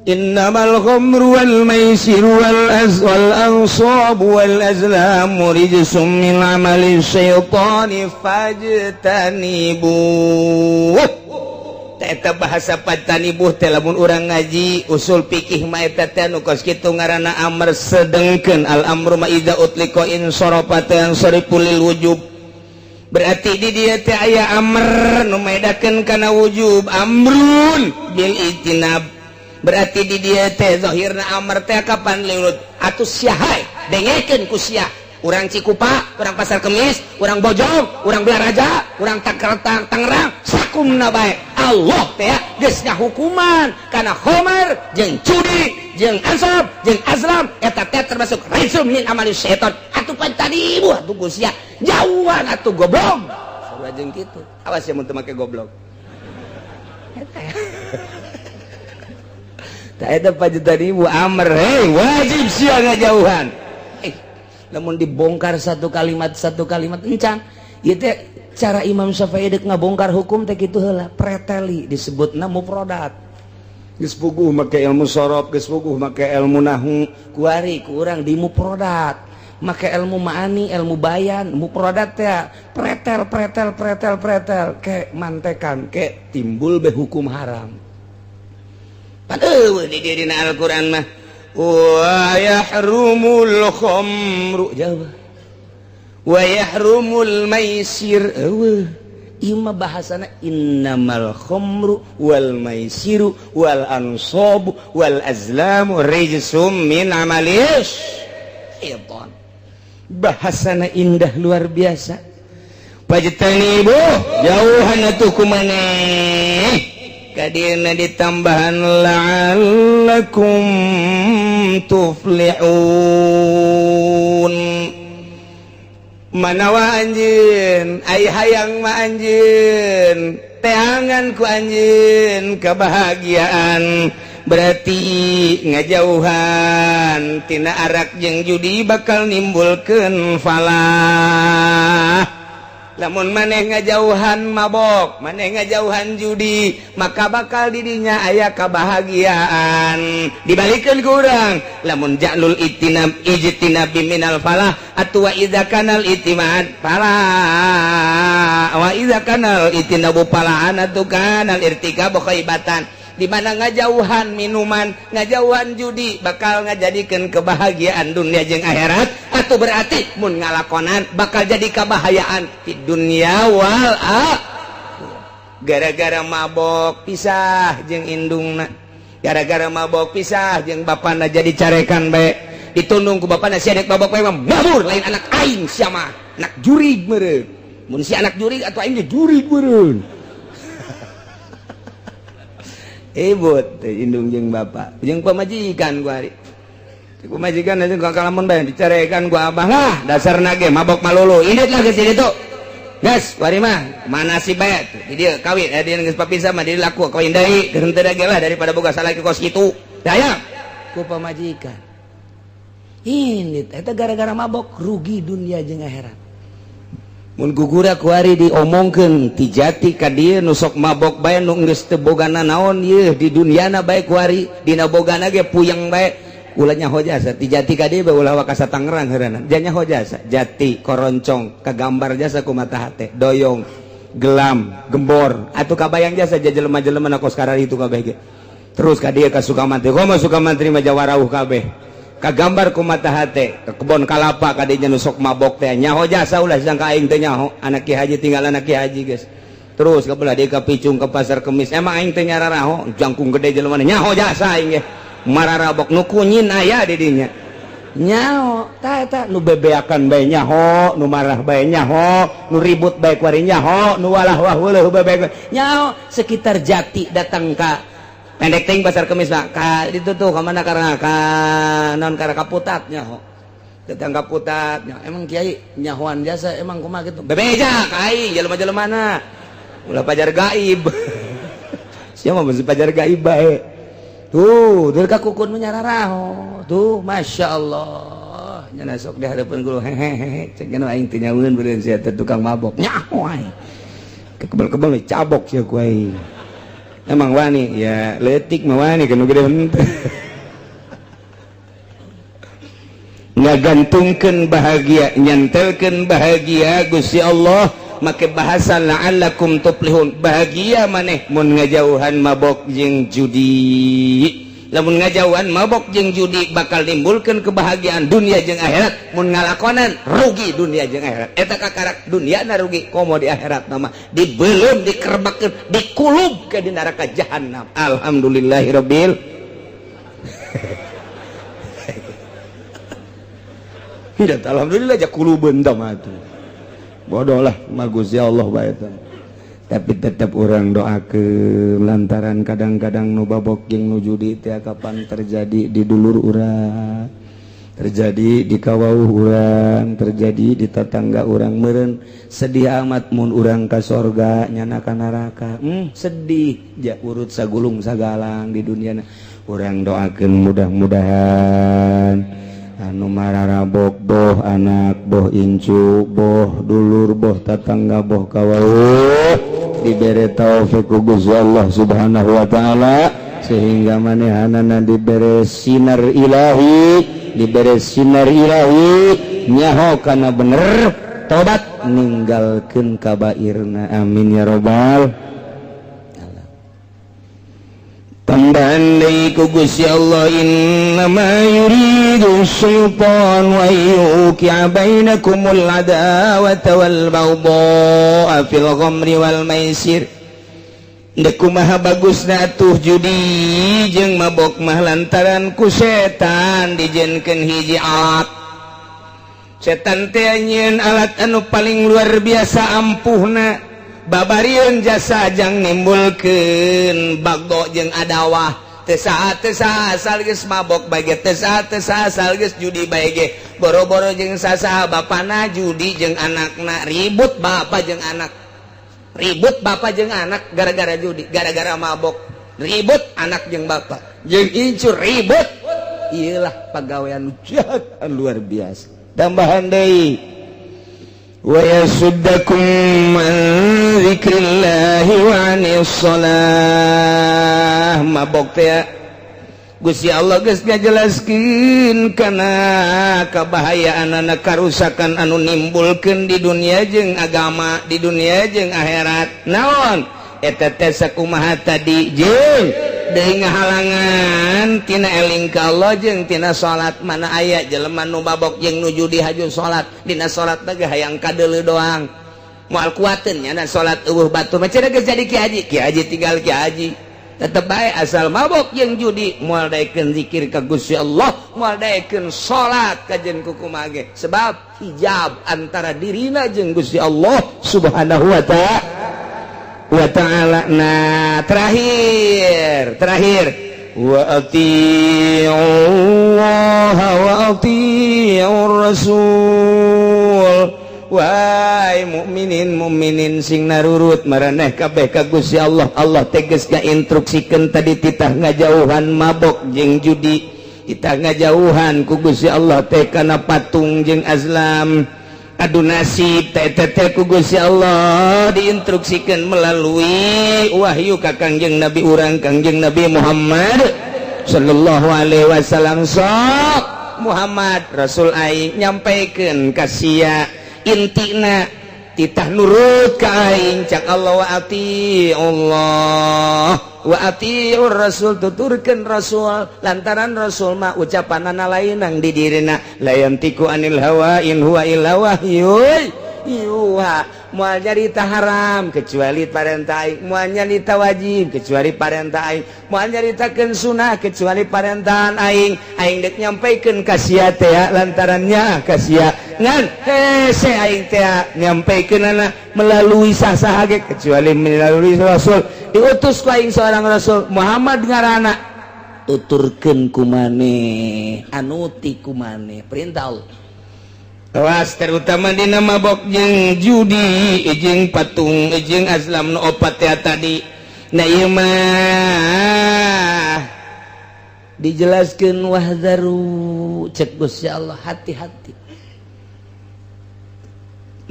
Innamal khamru wal maisiru wal wal ansabu wal azlamu rijsum min amali syaitani fajtanibu. Eta bahasa fajtanibu teh lamun urang ngaji usul fikih mah eta teh nu kos kitu ngaranna amr, sedengkeun al amru ma idza utliqa in sarafa yansarifu lil wujub. Berarti di dieu teh aya amr nu maedakeun kana wujub, amrun bil ijtinab. Berarti di dieu teh zahirna amr teh kapan lilut atuh sia hae dengekeun ku sia, urang Cikupa, urang Pasar Kemis, urang Bojong, urang Balaraja, urang Tangerang, Tangerang, sakumna bae. Allah teh geus ngahukuman kana khamar jeung judi jeung ansab jeung azlam, eta teh termasuk rijsum min amali syaitan. Atuh pan tadi ibu atuh ku sia jauhan atuh goblok. Sarua jeung kitu. Awas ya mun teu make goblok. Eta eta fajtanibu amr, hei wajib sia ngajauhan. Namun dibongkar satu kalimat encan ieu teh cara Imam Syafi'i dek ngabongkar hukum teh kitu heula, preteli disebutna mufradat. Geus puguh make ilmu sorof, geus puguh make ilmu nahwu, Kuari ku urang di muprodat make ilmu ma'ani, ilmu bayan, muprodat ya pretel pretel pretel pretel ke mantekan ke timbul be hukum haram. Pan eueuh di dieu dina Al-Qur'an mah wa yahrumul khamru jauh wa yahrumul maisir eueuh. Ieu mah bahasana innamal khamru wal maisiru wal ansabu wal azlamu rijsum min amalis syaitan. Bahasana indah luar biasa. Fajtanibu, jauhan atuh ku maneh, kadieuna ditambahan la'allakum tuflihun. Manawa anjeun ai hayang mah anjeun teangan ku anjeun kebahagiaan, berarti ngajauhan tina arak jeung judi bakal nimbulkeun falah. Lamun maneh ngajauhan mabok, maneh ngajauhan judi, maka bakal didinya aya kebahagiaan. Dibalikeun ku urang, lamun ja'lul itinab ijtinabi minal falah atuh wa idza kanal itimad falah wa idza kanal itinabu falahan atuh kanal irtikabu khaibatan. Di mana ngajauhan minuman, ngajauhan judi bakal ngajadikeun kebahagiaan dunia jeung akhirat, atau berarti mun ngalakonan bakal jadi kebahayaan di dunia wal akhirah. Gara-gara mabok pisah jeung indungna, gara-gara mabok pisah jeung bapana, jadi carekan bae, ditundung ku bapana, sia dek mabok bae mah mabur, lain anak aing sia mah, anak jurig meureun. Mun si anak jurig atuh aing ge jurig meureun. Ibut indung jeung bapak jeung pamajikan gua hari pamajikan aja gua kalamun bae dicarekan gua abah lah, dasar nage mabok malulu indit lah geus itu geus wari mah mana si bae di dieu kawin eh dia geus papisah mah di laku kawin deui geus henteu ge lah daripada boga salaki kos kitu daya ku pamajikan indit eta gara-gara mabok rugi dunia jeung akhirat. Mun gugura kuari diomongkeun ti jati ka dieu nu sok mabok bae nu geus teu bogana naon ieu di duniana bae kuari dina bogana ge puyeng bae ulah nyaho jasa ti jati ka dieu bae ulah wakasa Tangerang heureunan ja nyaho jasa jati koroncong kagambar jasa ku mata hate doyong gelam gembor atuh kabayang jasa ja jelema-jelema na kos kararitu kabeh ge terus ka dieu ka Sukamantri komo Sukamantri mah jawarauh kabeh kagambar ku mata hate ke kebon kalapa kadinya nu sok mabok teh nyaho jasa ulah sangka aing teh nyaho anak ki haji tinggal anak ki haji geus terus ke belah dia ka Picung ke Pasar Kemis emang aing teh nyararaho jangkung gede jelema nyaho jasa aing ge mararabok nu kunyin aya di dinya Nyaho ta eta nu bebeakan bae nyaho, nu marah bae nyaho, nu ribut bae kuari nyaho, nu walah wah weuleuh bae nyaho. Sekitar Jati datang ka pendek ting Pasar Kemis mah ka itu tuh ka mana karena ka non karena kaputat nyaho datang kaputat nyaho. Emang kiai nyahoan jasa emang kumaha gitu? Bebeja ka aing jelema-jelema mana ulah pajar gaib siapa mah pajar gaib bae tuh dari kakukun menyararaho tuh masya Allah nyana sok di hadapan guru hehehe cek nya aing teh nyaweun beureun sia teh tukang mabok nyaho aing kebel-kebel cabok sia ku aing. Emang wani ya letik mah wani kan gede henteu. Ngagantungkeun bahagia, nyantelkeun bahagia Gusti Allah make bahasa la'allakum tuflihun. Bahagia maneh mun ngajauhan mabok jeung judi. Lamun ngajauhan mabok jeung judi bakal nimbulkeun kebahagiaan dunia jeung akhirat, mun ngalakonan rugi dunia jeung akhirat. Eta kakarak dunia na rugi komo di akhirat nama dibelum dikerbakkeun dikulub ke di neraka jahanam. Alhamdulillahirabbil tidak, alhamdulillah ja kulubeun tah mah atuh. Bodoh lah mah Gusti Allah bae teh. Tapi tetap orang doakeun lantaran kadang-kadang nu babok jeung nu judi teh kapan terjadi di dulur urang, terjadi di kawauh urang, terjadi di tetangga urang meureun sedih amat mun urang ka sorga nyana ka neraka. Sedih ja urut sagulung sagalang di dunia. Urang doakeun mudah-mudahan anu mararabok boh anak boh incu boh dulur boh tetangga boh kawauh dibere taufik ku Gusti Allah Subhanahu wa taala. Sehingga manehanana dibere sinar ilahi, dibere sinar ilahi, nyaho kana bener, tobat, ninggalkeun kabairna. Amin ya robbal. Tambahan deui ku Gusti Allah, innama yuridu syaitan wa yuqi'a bainakumul adawata wal baghdha fil khamri wal maisir. Dek kumaha bagusna atuh judi jeung mabok mah, lantaran ku setan dijieunkeun hiji alat. Setan teh nyieun alat anu paling luar biasa ampuhna, babarieun jasa jang nimbulkeun bagdo jeung adawah. Teu saha teu saha asal geus mabok bae ge, teu saha teu saha asal geus judi bae ge, boro-boro jeung sasaha, bapana judi jeung anakna ribut, bapak jeung anak ribut, bapak jeung anak gara-gara judi, gara-gara mabok ribut, anak jeung bapak jeung incur ribut. Iyalah, pagawean jahat luar biasa. Tambahan deui, wa yasuddakum an dzikrillahi wa anis shalah. Mabok teh Gusti Allah geus ngajelaskeun kana kabahayaan anak, karusakan anu nimbulkeun di dunia jeung agama, di dunia jeung akhirat. Naon eta teh? Sakumaha tadi, jeung deui ngahalangan tina eling ka Allah jeung tina salat. Mana aya jelema nu mabok jeung nu judi haju salat? Dina salat teh hayang kadeuleu doang, moal kuateun nya salat. Euweuh batur mah cenah geus jadi ki haji, ki haji tinggal ki haji. Tetep bae asal mabok jeung judi moal daekeun zikir ka Gusti Allah, moal daekeun salat kajen kukumaha ge, sebab hijab antara dirina jeung Gusti Allah Subhanahu wa ta'ala wa ta'ala. Nah, terakhir terakhir, wa Allah wa ati'ur rasul. Wahai mukminin mukminin, sing narurut maraneh kabeh ka Gusti Allah. Allah tegas ngainstruksikeun tadi, titah ngajauhan mabok jeung judi, titah ngajauhan ku Gusti Allah teh kana patung jeung azlam, adu nasib teh teh. Ku Gusti Allah diinstruksikan melalui wahyu ka Kangjeng Nabi urang, Kangjeng Nabi Muhammad sallallahu alaihi wasallam. Sok Muhammad, Rasul aing nyampaikan ka sia, intina titah nurut ka aing. Cak Allah, wa ati Allah wa atiur rasul, tuturkeun rasul, lantaran rasul mah ucapanana lain nang di dirina, la yantiqu anil hawa in huwa illa wahyun yuha. Moal nyarita haram kecuali parentah aing, moal nyarita wajib kecuali parentah aing, moal nyaritakeun sunah kecuali parentahan aing. Aing dek nyampaikeun ka sia teh lantarannya ka sia ngan hese aing teh nyampaikeun melalui sah-sah ge kecuali melalui rasul. Diutus ku aing seorang rasul, Muhammad ngaranna, tuturkeun ku maneh, anuti ku maneh perintah Allah. Awas, terutama dina mabok jeung judi jeung patung jeung azlam nu opat ya tadi. Nah, ieu mah dijelaskeun, wahzaru, cek Gusti Allah, hati-hati.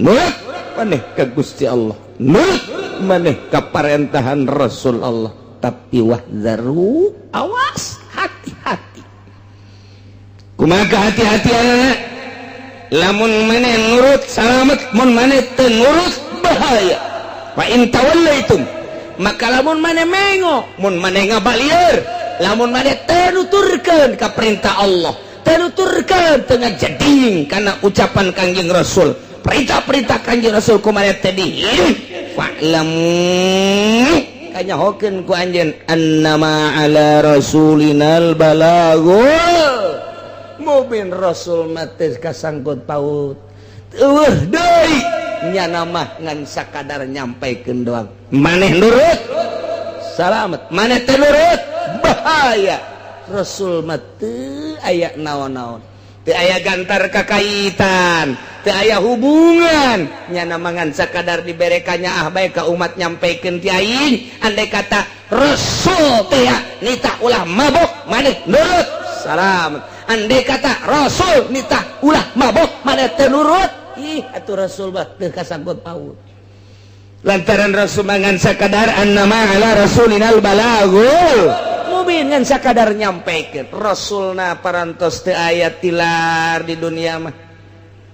Nurut maneh ka Gusti Allah, nurut maneh ka parentahan Rasul Allah, tapi wahzaru, awas, hati-hati. Kumaha hati-hati anak? Lamun maneh nurut salamet, mun maneh teu nurut bahaya. Fa in tawallaitum, maka lamun maneh mengo, mun maneh ngabalieur, lamun maneh teu nuturkeun ka perintah Allah, teu nuturkeun, teu ngajading kana ucapan Kangjeng Rasul, perintah-perintah Kangjeng Rasul ku maneh teh di, fa'lamu, kanyahokeun ku anjeun, annama ala rasulinal balagul mubin. Rasul mah teu kasangkut paut, euweuh deui, nyana mah ngan sakadar nyampaikeun doang. Maneh nurut salamet, maneh teu nurut bahaya. Rasul mah teu aya naon-naon, teu aya gantar kakaitan, teu aya hubungan, nyana mah ngan sakadar diberekannya ah bae ka umat, nyampaikeun ti aing. Andai kata Rasul teh nitah ulah mabok, maneh nurut salamet. Andai kata Rasul nitah ulah mabok, maneh teu nurut, ih atuh Rasul mah teu kasangkut paut, lantaran Rasul mangan sakadar annama ala rasulinal balagul. Mubin ngan sakadar nyampaikeun. Rasulna parantos teu aya tilar di dunia mah.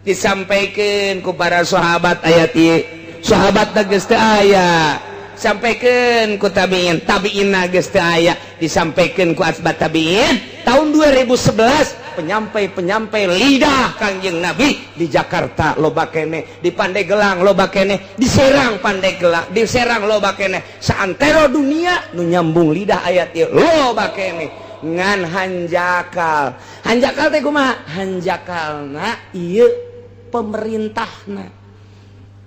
Disampaikeun ku para sahabat ayat ieu. Sahabat geus teu aya. Sampaikeun ku tabiin, tabiin geus teu aya. Disampaikeun ku asbat tabiin. Tahun 2011 penyampai-penyampai lidah Kangjeng Nabi di Jakarta loba keneh, di Pandeglang loba keneh, di Serang Pandeglang, di Serang loba keneh, saantero dunia nu nyambung lidah ayat ieu loba keneh. Ngan hanjakal. Hanjakal teh kumaha? Hanjakalna ieu pemerintahna.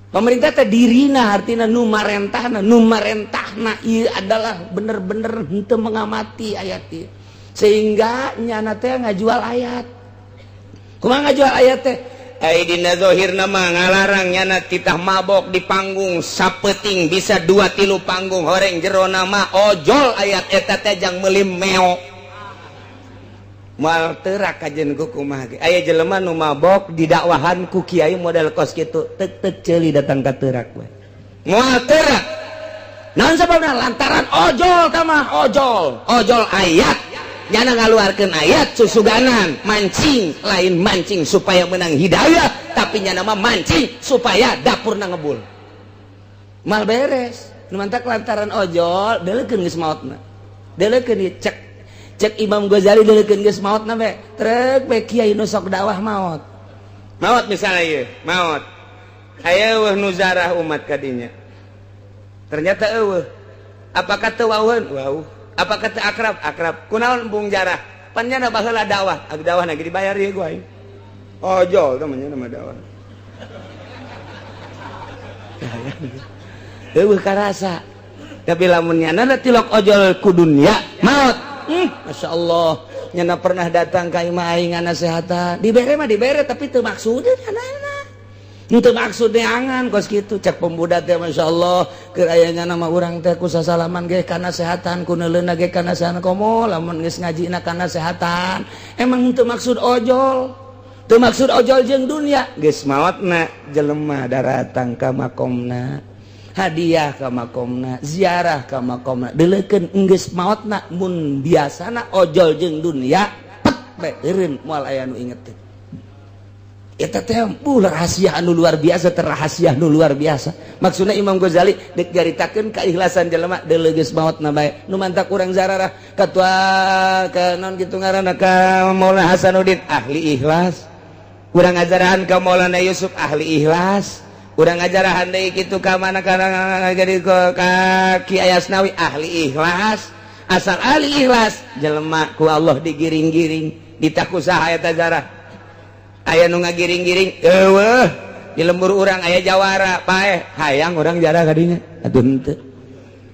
Pemerintah teh dirina artina nu marentahna, nu marentahna ieu adalah bener-bener henteu mengamati ayat ieu. Sehingga nyana teh ngajual ayat. Kumaha ngajual ayat teh? Ai dina zahirna mah ngalarang nyana titah mabok di panggung sapeting bisa 2-3 panggung horeng jerona mah ojol ayat eta teh jang meuli meo. Moal teurak kajen ku kumaha ge. Aya jelema nu mabok didakwahan ku kiai model kos kitu tek-tek ceuli datang ka teurak we. Moal teurak. Naon sababna? Lantaran ojol tah mah ojol, ojol ayat. Nyana ngaluarkeun ayat susuganan mancing, lain mancing supaya menang hidayah, tapi nyana mah mancing supaya dapurna ngebul. Mal beres. Nu mantak lantaran ojol deulekeun geus maotna. Deulekeun ieu cek cek Imam Ghazali deulekeun geus maotna be. Trek be kiai nu sok dakwah maot. Maot misalnya ieu, maot. Aya eueuh nu zarah umat kadinya. Ternyata eueuh. Apakah teu wauheun? Wauh. Apakah teu akrab? Akrab. Kunaon embung jarah? Pan nyana baheula dakwah. Ag dakwah lagi dibayar ieu ku aing. Ojol teh mah nyana mah dakwah. Eueuh karasa. Tapi lamun nyana tilok ojol ku dunia, maot. Masya Allah. Nyana pernah datang ka imah aing ngasehatan. Dibere mah dibere tapi teu maksudna nyana. Teu maksud neangan kos kitu cek pemuda teh Masya Allah keur aya nyana mah urang teh ku sasalaman ge kana sehatan ku neuleuna ge kana sehatan komo lamun geus ngajina kana sehatan emang teu maksud ojol teu maksud ojol jeung dunia geus maotna jelema daratang ka makomna hadiah ka makomna ziarah ka makomna deulekeun geus maotna mun biasana ojol jeung dunia pet bae eureun moal aya nu inget teh. Eta teh rahasia anu luar biasa, terrahasia anu luar biasa. Maksudna Imam Ghazali dek nyaritakeun keikhlasan jelema deuleu geus maotna bae. Nu mantak urang zararah katua ka naon kitu ngaranna ka Maulana Hasanuddin ahli ikhlas. Urang ngajarahan ka Maulana Yusuf ahli ikhlas. Urang ngajarahan deui kitu ka mana kana jadi ka Ki Ayasnawi ahli ikhlas. Asal ahli ikhlas jelema ku Allah digiring-giring ditaku saha eta zarah. Aya nu ngagiring-giring eueuh di lembur urang aya jawara paeh hayang urang jarah kadinya atuh henteu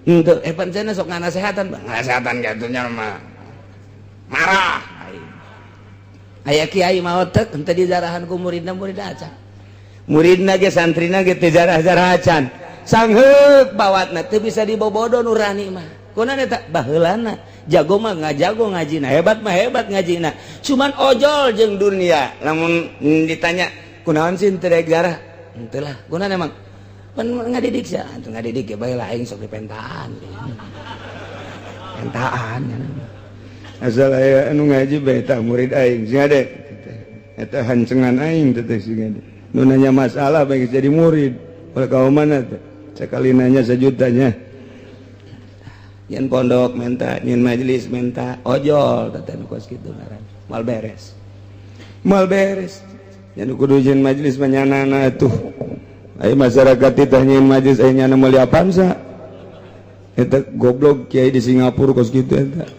henteu pancen sok nganasehatan ngasehatan kitu nya mah marah aya kiai maot teh henteu dijarahan ku muridna murid acan muridna ge santrina ge teu jarah-jarah acan sangheuk bawatna teu bisa dibobodo nurani mah kunaon eta baheulana jago mah ngajago ngajina hebat mah hebat ngajina cuman ojol jeung dunia lamun ditanya kunaon sih teu rek jarah henteu lah kunaon emang pan ngadidik sia atuh ngadidik ge bae lah aing sok dipentaan pentaan asal aya anu ngaji bae tah murid aing sing ade eta hancengan aing teh sing ade nu nanya masalah bae jadi murid ulah ka mana teh sakali nanya sejutanya nyen pondok menta nyen majelis menta ojol teh nu kos kitu ngaran moal beres moal beres nya nu kudu nyen majelis mah nyanana atuh aya masyarakat titah nyen majelis aya nyana meuli Avanza eta goblok kiai di Singapura kos kitu eta.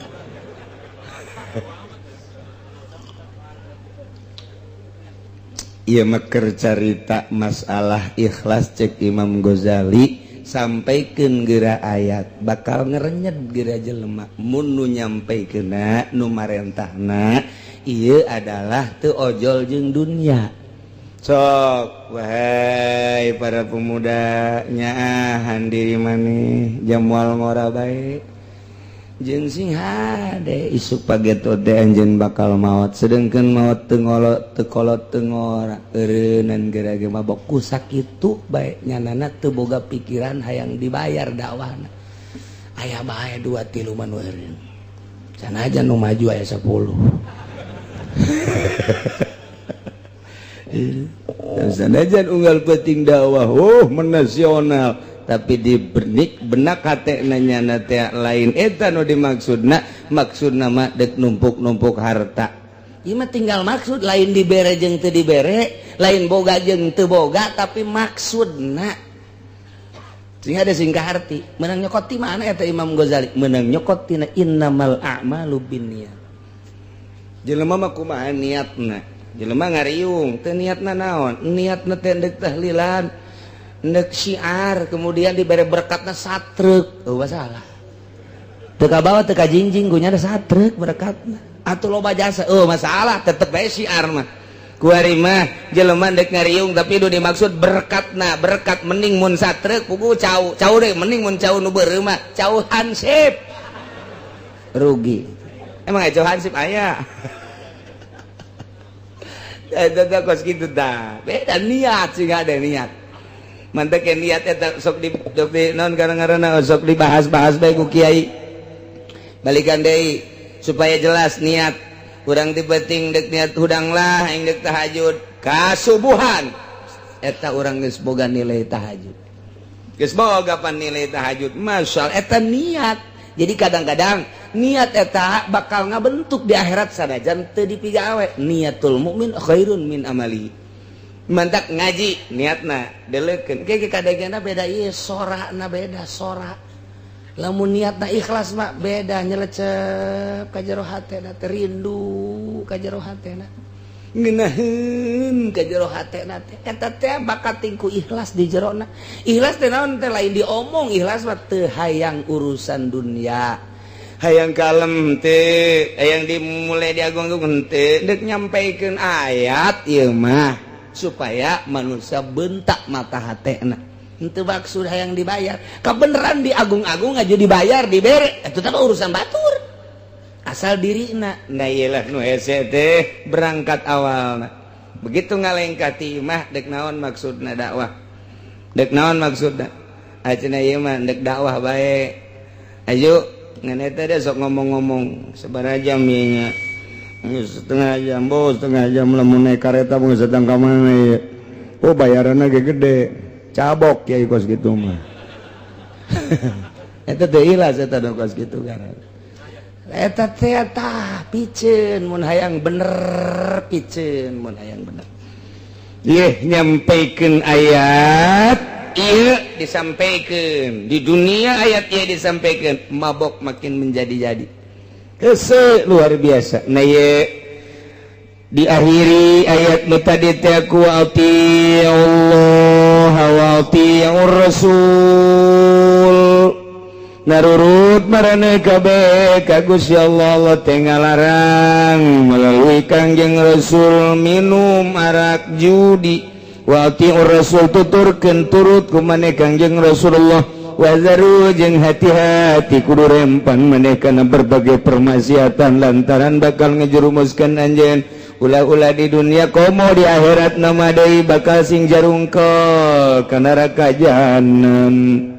Ieu mah keur carita masalah ikhlas cek Imam Ghazali sampaikeun geura ayat bakal ngerenyet geura jelema mun nu nyampaikeunna nu marentahna ieu adalah teu ojol jeung dunia. Sok wahai para pemuda nyaahan diri maneh jamual ngora bae jeung sing hade isuk pageto teh anjeun bakal maot sedengkeun maot teu ngolot teu kolot teu ngora eureunnan geura ge mabok ku sakitu bae nyanana teu boga pikiran hayang dibayar dakwahna aya bae 2-3 mah nu eureun Sanajan nu maju aya 10. Sanajan unggal penting dakwah, oh menasional, tapi di benik benak hate nanya teh lain eta nu dimaksudna, maksudna mah dek numpuk-numpuk harta. Ieu mah tinggal maksud, lain dibere jeung teu dibere, lain boga jeung teu boga, tapi maksudna. Sehingga ada singkah arti, menang nyokot ti mana eta Imam Ghazali? Menang nyokot tina innamal a'malu binniyat. Jelema mah kumaha niatna? Jelema ngariung teu niatna naon? Niatna teh deuk tahlilan, deuk syiar, kemudian dibere berkatna satrek, oh masalah. Teu kabawa teu kajingjing gunya ada satrek berkatna. Atuh loba jasa, oh masalah tetep bae syiar mah. Kuari mah jelema dek ngariung tapi nu dimaksud berkatna, berkat mending mun satrek pugu cau, cau deh mending mun cau nu beureum mah, cau hansip. Rugi. Emang aya cau hansip aya. Eta kos kitu tah. Beda niat sih ada niat. Mantek niat eta sok di naon ngaranna sok dibahas-bahas bae ku kiai. Balikan deui supaya jelas niat. Urang ti penting dek niat hudang lah aing dek tahajud kasubuhan. Eta urang geus boga nilai tahajud. Geus boga pan nilai tahajud. Masyaallah eta niat. Jadi kadang-kadang niat eta bakal ngabentuk di akhirat sanajan teu dipigawe. Niatul mukmin khairun min amali. Mantak ngaji niatna deleukeun. Ke kadangna beda ieu sorana beda sora. Lamun niatna ikhlas mah beda nyelecep ka jero hatena teh rindu ka jero hatena. Ngeunaheun ka jero hatena teh eta teh bakat tingku ikhlas di jerona. Ikhlas teh naon teh lain diomong, ikhlas mah teu hayang urusan dunia. Hayang kalem teh, hayang dimulai diagung-agung teh, dek nyampaikeun ayat ieu mah supaya manusia bentak mata hatena. Henteu maksud hayang dibayar. Kabeneran diagung-agung aja dibayar, dibere, eta teh urusan batur. Asal dirina. Nah iyalah nu hese teh berangkat awalna. Begitu ngalengkah ti imah dek naon maksudna dakwah. Dek naon maksudna? Acenah ieu mah dek dakwah bae. Ayo ngan eta deh sok ngomong-ngomong sabaraha jam ieu nya. Setengah jam, bos, setengah jam lamun naik kareta mun sedang ka mana ieu. Oh bayaranna ge gede. Cabok kiai kos kitu mah. Eta teh ikhlas eta kos kitu kan. Eta teh tah piceun mun hayang bener, piceun mun hayang bener. Yeh nyampaikeun ayat ieu disampaikeun di dunia, ayat ieu disampaikeun mabok makin menjadi-jadi. Hese luar biasa. Nah ieu diakhiri ayat nu tadi teh ku Allah wa atiur rasul. Narurut marane kabeh ka Gusti Allah, Allah teh ngalarang melalui Kangjeng Rasul minum arak, judi. Wa atiur rasul tuturkeun turut ku maneh Kangjeng Rasulullah. Wazaru jeung hati-hati kudu rempan maneh kana berbagai permaksiatan lantaran bakal ngejerumuskan anjeun ulah-ulah di dunia komo di akhirat nama deui bakal sing jarungkol ka neraka jahanam.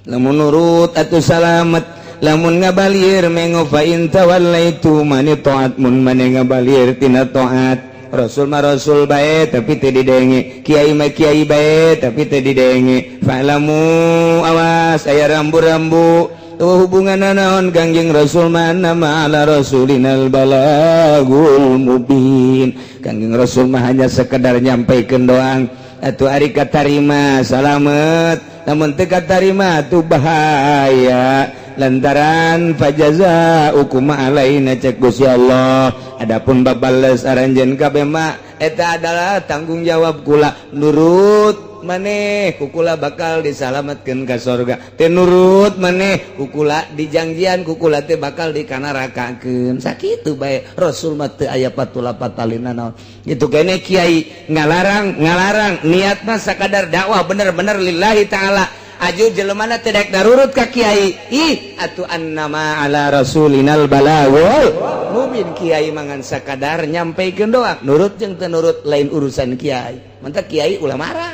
Lamun nurut atuh salamet, lamun ngabalir mengo fa in tawallaitu mani taat mun mane ngabalir tina taat. Rasul mah rasul bae tapi teu didenge, kiai mah kiai bae tapi teu didenge. Fa'lamu awas aya rambu-rambu tuh hubungan naon Kangjeng Rasul mana ma'ala rasulinal balagul mubin. Kangjeng Rasul mah hanya sekedar nyampaikeun doang. Atuh ari katarima salamet, namun teu katarima tuh bahaya lantaran fajaza hukum alaina cek Gusti Allah. Adapun babales aranjeun kabeh mah eta adalah tanggung jawab kula. Nurut maneh kukula bakal disalamatkeun ka sorga, teu nurut maneh kukula dijangjian kukula teh bakal dikanarakakeun. Sakitu bae Rasul mah teu aya patula patalina naon. Itu kene kiai ngalarang ngalarang niat mah sakadar dakwah bener-bener lillahi taala. Aju jelemana teu daek narurut ka kiai, ih atuh annama ala rasulinal balagul mubin. Kiai mangan sakadar nyampaikeun doang, nurut jeung teu nurut lain urusan kiai. Mantak kiai ulah marah,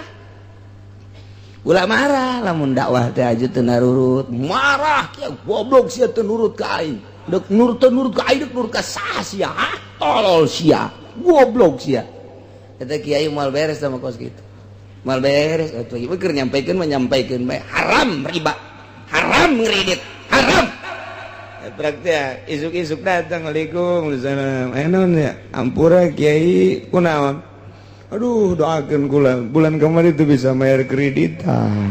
ulah marah lamun dakwah teh aju teu narurut marah kiai, goblok sia teu nurut ka aing. Dek nurut teu nurut ka aing, dek nurut ka saha sia? Ah, tolol sia, goblok sia. Kata kiai moal beres sama kos gitu, moal beres atuh. Ieu keur nyampaikeun mah nyampaikeun bae, haram riba, haram ngredit, haram. Praktek isuk-isuk datang, "Waalaikumsalam." Eh, naon ya? "Ampura, Kiai." "Kunaon?" "Aduh, doakan kula bulan kemarin itu bisa bayar kreditan,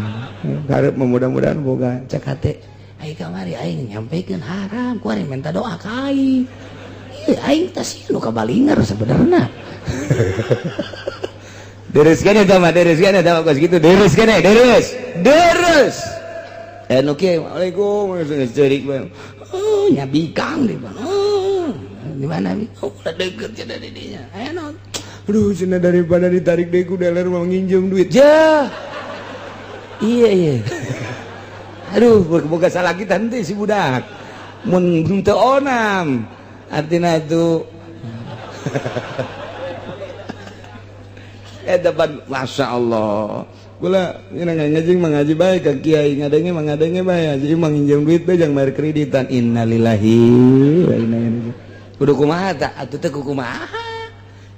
karep mudah-mudahan boga." Cek hate aing, kamari aing nyampaikeun haram, kuari minta doa ka aing. Ieu aing teh sih nu kabalinger sebenarnya. Deres kan eta mah, deres kan eta mah kos kitu, deres kan, deres deres. Eh, nu kieu, "Waalaikum," ceurik bae. Oh, nya bikang di mana? Oh, di mana? Oh, udah deket ya dari dinya. Aya naon? "Aduh," cenah, "daripada ditarik deui ku dealer, mau nginjem duit." Ja, iya, aduh, boga salah kita nanti si budak mun teu onam artinya itu. Eh, depan, masya Allah, kula ini ngaji mengaji bae ka kiai, ngadenge mengadenge bae, jadi menginjem duit bae jang bayar kreditan. Innalillahi wa inna ilaihi. Kudu kumaha tah atuh teh? Kumaha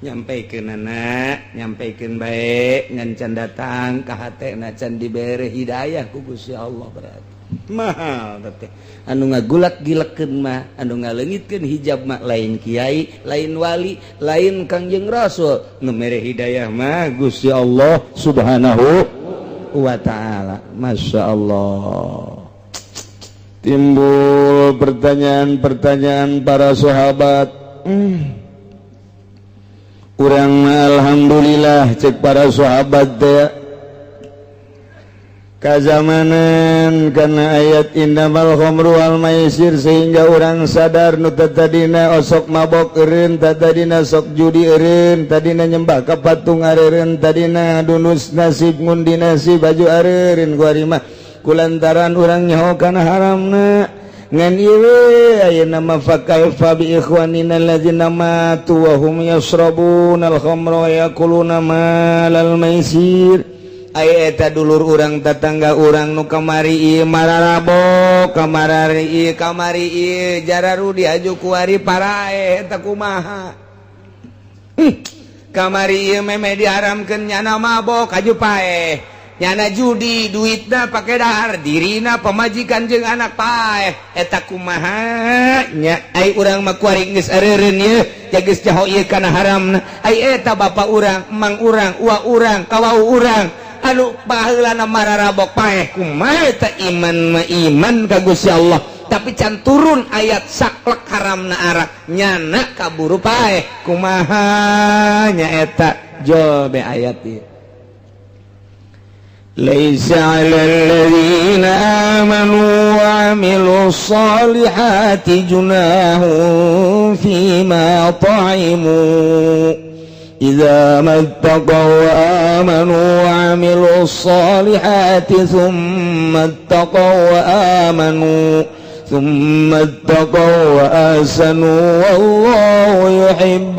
nyampaikeun anak, nyampaikeun bae, ngan can datang ka hatena, can dibere hidayah ku Gusti Allah. Berarti mahal teh anu ngagulak gilekeun mah, anu ngaleungitkeun hijab mah lain kiai, lain wali, lain Kangjeng Rasul. Nu mere hidayah mah Gusti Allah Subhanahu wa Ta'ala. Masya Allah. Timbul pertanyaan-pertanyaan para sahabat. Urang alhamdulillah, cek para sahabat teh, kazamanan karena ayat innamal khamru wal maisir, sehingga orang sadar nu tadina osok mabok eureun, tadina sok judi eureun, tadina nyembah ka patung areureun, tadina dunus nasib, ngundi nasib baju areureun. Kuari mah kulantaran urang nyaho kana haramna. Ngan ieu ayeuna mah, fakaifa bi ikhwanina alladzina matu wa hum yashrabuna al-khamra wa yakuluna malal maisir? Aya eta dulur urang, tetangga urang nu kamari ieu mararabok, kamari ieu, kamari ieu jararudi, aju kuari paraeh, eta kumaha? Kamari ieu meme diharamkeun, nyana mabok aju paeh, nyana judi, duitna pake dahar, dirina, pamajikan jeung anak paeh, eta kumaha nya? Ai urang mah kuari geus areureun ieu, geus jaho ieu kana haramna. Ai eta bapak urang, emang urang, uwa urang, kawau urang anu baheulana mararabok paeh, kumaha eta? Iman mah iman ka Gusti Allah, tapi can turun ayat saklek haramna arak, nyana kaburu paeh, kumaha nya eta? Jobe ayat ieu. ليس على الذين آمنوا وعملوا الصالحات جناح فيما طعموا إذا ما اتقوا وآمنوا وعملوا الصالحات ثم اتقوا وآمنوا ثم اتقوا وأحسنوا والله يحب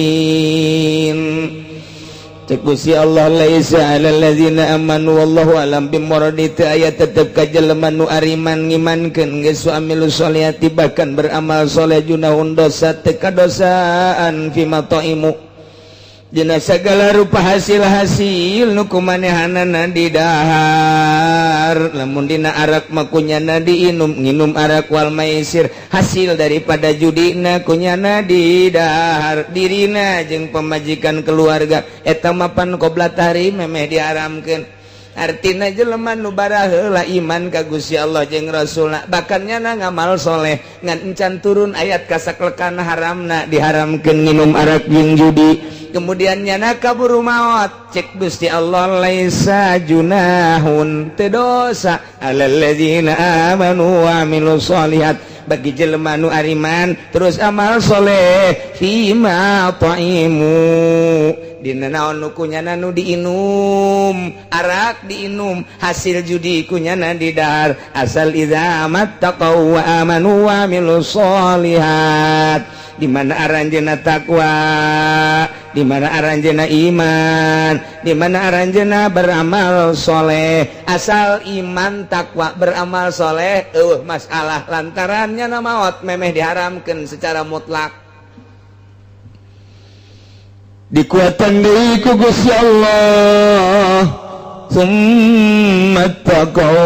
المحسنين. Cek Gusti Allah, laisa 'alal ladzina amanu, wallahu alam bimuradi, teu aya tetep ka jelema nu ariman, ngimankeun geus, amilu sholihati, bahkan beramal soleh, junahun dosa, teu kadosaan, fima thaimu, dina segala rupa hasil-hasil nu kumanehanana didahar. Lamun dina arak mah kunyana diinum, nginum arak, wal maisir, hasil daripada judina kunyana didahar, dirina jeung pemajikan, keluarga, eta mapan qobla tahrim, memeh diharamkeun. Artina jelema nu baraheula iman ka Gusti Allah jeung Rasulna, bahkan nyana ngamal soleh, ngan encan turun ayat kasaklekan haramna, diharamkeun nginum arak jeung judi, kemudian nyana kaburu maot, cek Gusti Allah, laisa junahun, teu dosa, alal ladzina amanu wa amilus solihat, bagi jelema nu ariman terus amal soleh, fima thaimu, dina naon nu kunyana nu diinum, arak diinum, hasil judi kunyana didahar, asal idza mattaqau wa amanu wa amilus solihat. Di mana aranjeunna takwa, di mana aranjeunna iman, di mana aranjeunna beramal soleh. Asal iman, takwa, beramal soleh, eueuh masalah, lantarannya na maot memeh diharamkeun secara mutlak. Dikuatan deui ku Gusti Allah, summa taqaw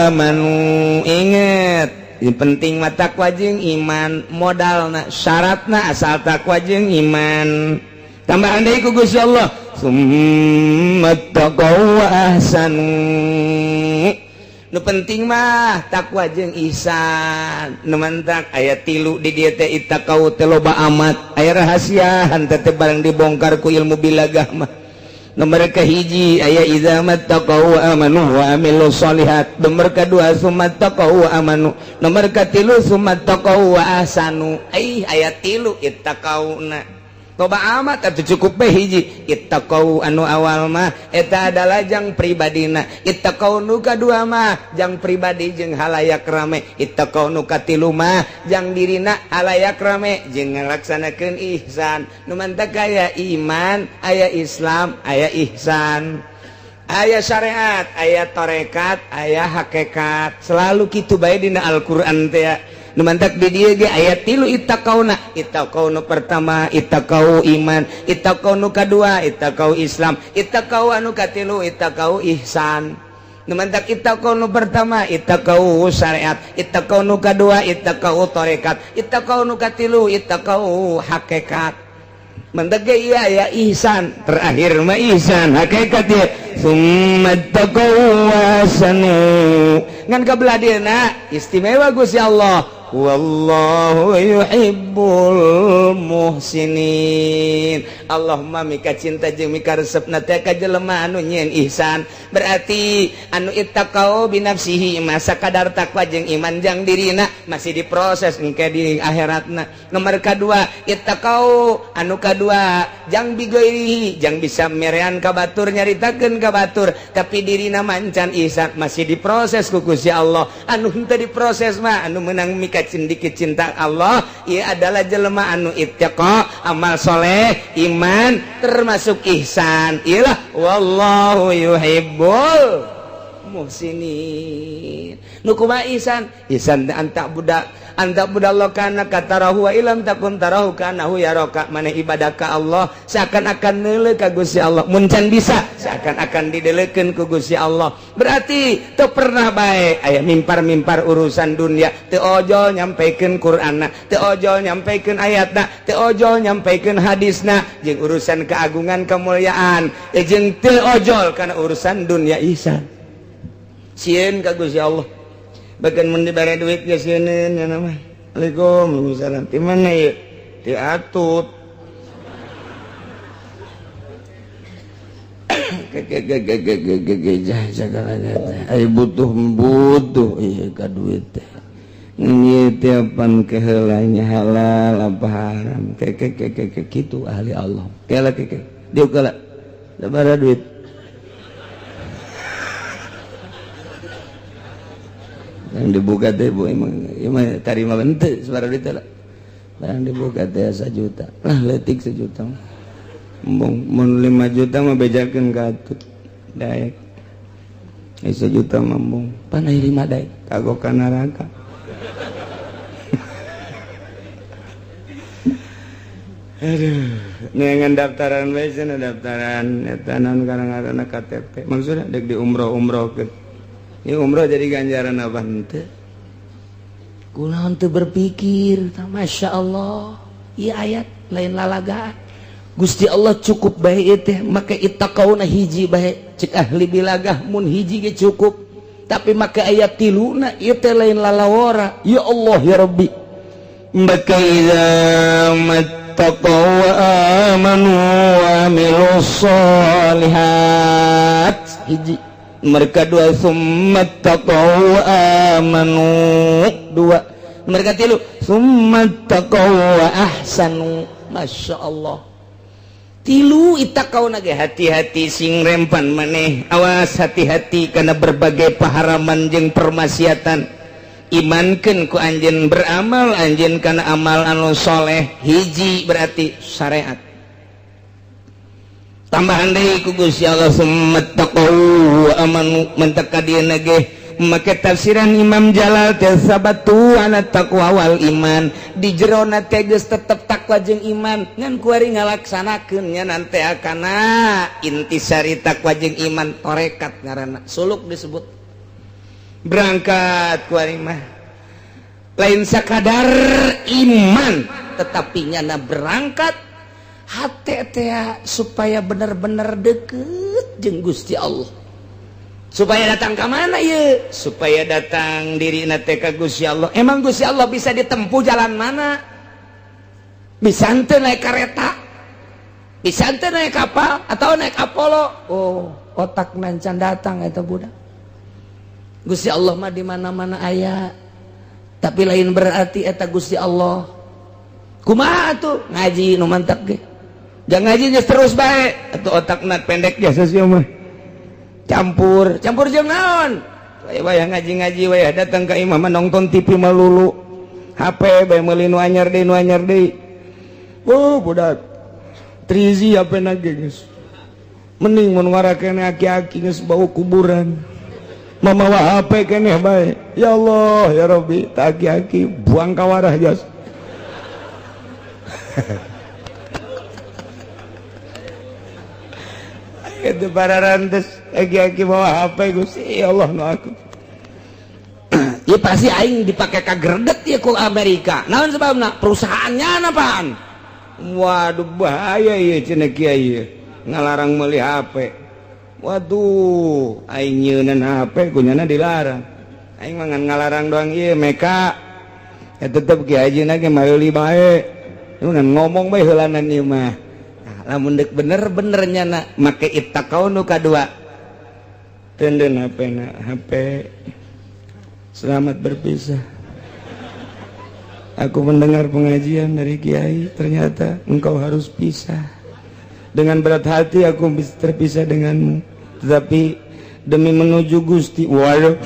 amanu. Inget, yang penting mah takwa jeung iman, modalna, syaratna asal takwa jeung iman. Tambahan deui ku Gusti Allah, summa taqaw wa ahsanu. Nu penting mah takwa jeung ihsan. Nu mantak aya tilu di dieu teh, ittaqau teh loba amat, aya rahasia henteu teh barang dibongkar ku ilmu bilagah mah. Nomor kahiji aya idza mattaqau wa amanu wa amilu sholihat. Nomor kadua, summa taqau wa amanu. Nomor katilu, summa taqau wa ahsanu. Ih, aya tilu ittaqauna, loba amat atuh. Cukup bae hiji ittaqau. Anu awal mah eta adalah jang pribadina, ittaqau nu kadua mah jang pribadi jeung halayak rame, ittaqau nu katilu mah jang dirina, halayak rame, jeung ngalaksanakeun ihsan. Nu mantak aya iman, aya Islam, aya ihsan, aya syariat, aya tarekat, aya hakikat. Selalu kitu bae dina Al-Qur'an teh. Nu mantak di dieu ge aya tilu ittaqauna. Ittaqau nu pertama ittaqau iman, ittaqau nu kadua ittaqau Islam, ittaqau anu katilu ittaqau ihsan. Nu mantak ittaqau nu pertama ittaqau syariat, ittaqau nu kadua ittaqau tarekat, ittaqau nu katilu ittaqau hakikat. Mantak ge iya ya ihsan, terakhir mah ihsan hakikat ya, summa taqaw wa ahsanu. Ngan kabelah dieuna istimewa Gusti Allah, wallahu yuhibbul muhsinin. Allahumma mika cinta jeung mika resepna teh ka jelema anu nyieun ihsan. Berarti anu ittaqau binafsihi, masa kadar takwa jeung iman jang dirina masih diproses engke di akhiratna. Nomor kadua, ittaqau anu kadua jang bigoirihi, jang bisa merean ka batur, nyaritakeun ka batur, tapi dirina mancan ihsan, masih diproses ku Gusti Allah. Anu henteu diproses mah, anu menang mika cindiki cinta Allah, ia adalah jelema anu ittaqa, amal soleh, iman, termasuk ihsan. Iyalah, wallahu yuhibbul muhsinin. Nu kumaha ihsan? Ihsan anta budak anta budallah kana katarahu wa ilam takun tarahu kanahu yaraka. Maneh ibadah ka Allah seakan-akan neuleuh ka Gusti Allah, mun can bisa seakan-akan didelekeun ku Gusti Allah. Berarti teu pernah bae aya mimpar-mimpar urusan dunia, teu ojol nyampaikan Qur'anna, teu ojol nyampaikan ayatna, teu ojol nyampaikan hadisna jeung urusan keagungan kemuliaan, jeung teu ojol kana urusan dunia. Ihsan sieun ka Gusti Allah, bahkan mun dibere duit ge sieun ya nama. Assalamualaikum. Waalaikumsalam. Di mana ya? Di Atut. Butuh butuh iya ka duit teh. Ini tiapan kehelanya halal apa haram, ke ke ke ke ke kitu ahli Allah. Kela ke ke dia kela sabaraha duit yang dibuka teh, Bu? Emang emang tarima henteu sabaraha duit lah barang dibuka teh? 1 juta lah, leutik 1 juta. Embung mun 5 juta mah bejakeun ka Atut daek. Eh, 1 juta mah embung pan aya 5 daek kagok ka neraka. Aduh, neangan daftaran bae cenah, daftaran eta naon ngaranna, KTP. Maksudna dek di umroh-umrohkeun. Ini umroh jadi ganjaran apa henteu? Kunaon teu berpikir, Masya Allah. Ieu ayat lain lalagaan. Gusti Allah cukup bae ieu teh make ittaqauna hiji bae. Cek ahli bilagah mun hiji ge cukup. Tapi make ayat tiluna ieu teh lain lalawara. Ya Allah ya Rabbi. Maka idza mattaqaw wa amanu wa amilus solihat hiji, mereka dua, summa taqaw wa amanu dua, mereka tilu, summa taqaw wa ahsanu. Masya Allah, tilu ittaqau ge. Hati-hati sing rempan maneh, awas, hati-hati karena berbagai paharaman jeung permaksiatan. Imankeun ku anjeun, beramal anjeun kana amal anu soleh. Hiji berarti syariat. Tambahan deui ku Gusti Allah, summattaqau wa amanu. Mentek ka dieu ge make tafsiran Imam Jalal teh, sabatu ala taqwa wal iman. Di jerona teh geus tetep takwa jeung iman, ngan kuari ngalaksanakeun nya nanti akana intisari takwa jeung iman. Torekat ngaranna, suluk disebut. Berangkat kuari mah lain sakadar iman, tetapi nyana berangkat hati teh supaya bener-bener deket jeung Gusti Allah. Supaya datang ke mana ya? Supaya datang diri nate ka Gusti Allah. Emang Gusti Allah bisa ditempuh jalan mana? Bisa ente naik kereta, bisa ente naik kapal atau naik Apollo? Oh, otak nancan datang itu budak. Gusti Allah mah di mana-mana aya, tapi lain berarti eta Gusti Allah. Kumaha tuh ngaji nu mantap ge? Jangan ngaji terus bae atau otak nak pendek biasa sih mah. Campur campur jeung naon? Waya ngaji-ngaji, waya datang ke imah nonton TV melulu, HP bae, meuli nu anyar deui, nu anyar deui. Oh, budak 3G HP na ge geus mending mun warakene aki-aki geus bau kuburan mamawa HP keneh bae. Ya Allah ya Rabbi, tak aki-aki buang kawarah jas. Itu para rantes aki-aki bawa HP. Gusti ya Allah nu aku ya pasti aing dipakai ka gredet ya ku Amerika. Naon sebabna? Perusahaannya apaan? Waduh, bahaya ya cenah kiai ngalarang meuli HP. Waduh, aing nyeunan HP kunyana dilarang. Aing mah ngan ngalarang doang ieu meka ya tetep kiai haji ge meuli bae ngan ngomong bae heulanan ieu mah. Lamun dek bener-bener nyana make ittaqau nu kadua, tenden HP na. HP, selamat berpisah. Aku mendengar pengajian dari kiai, ternyata engkau harus pisah. Dengan berat hati aku terpisah denganmu, tetapi demi menuju Gusti, waduh,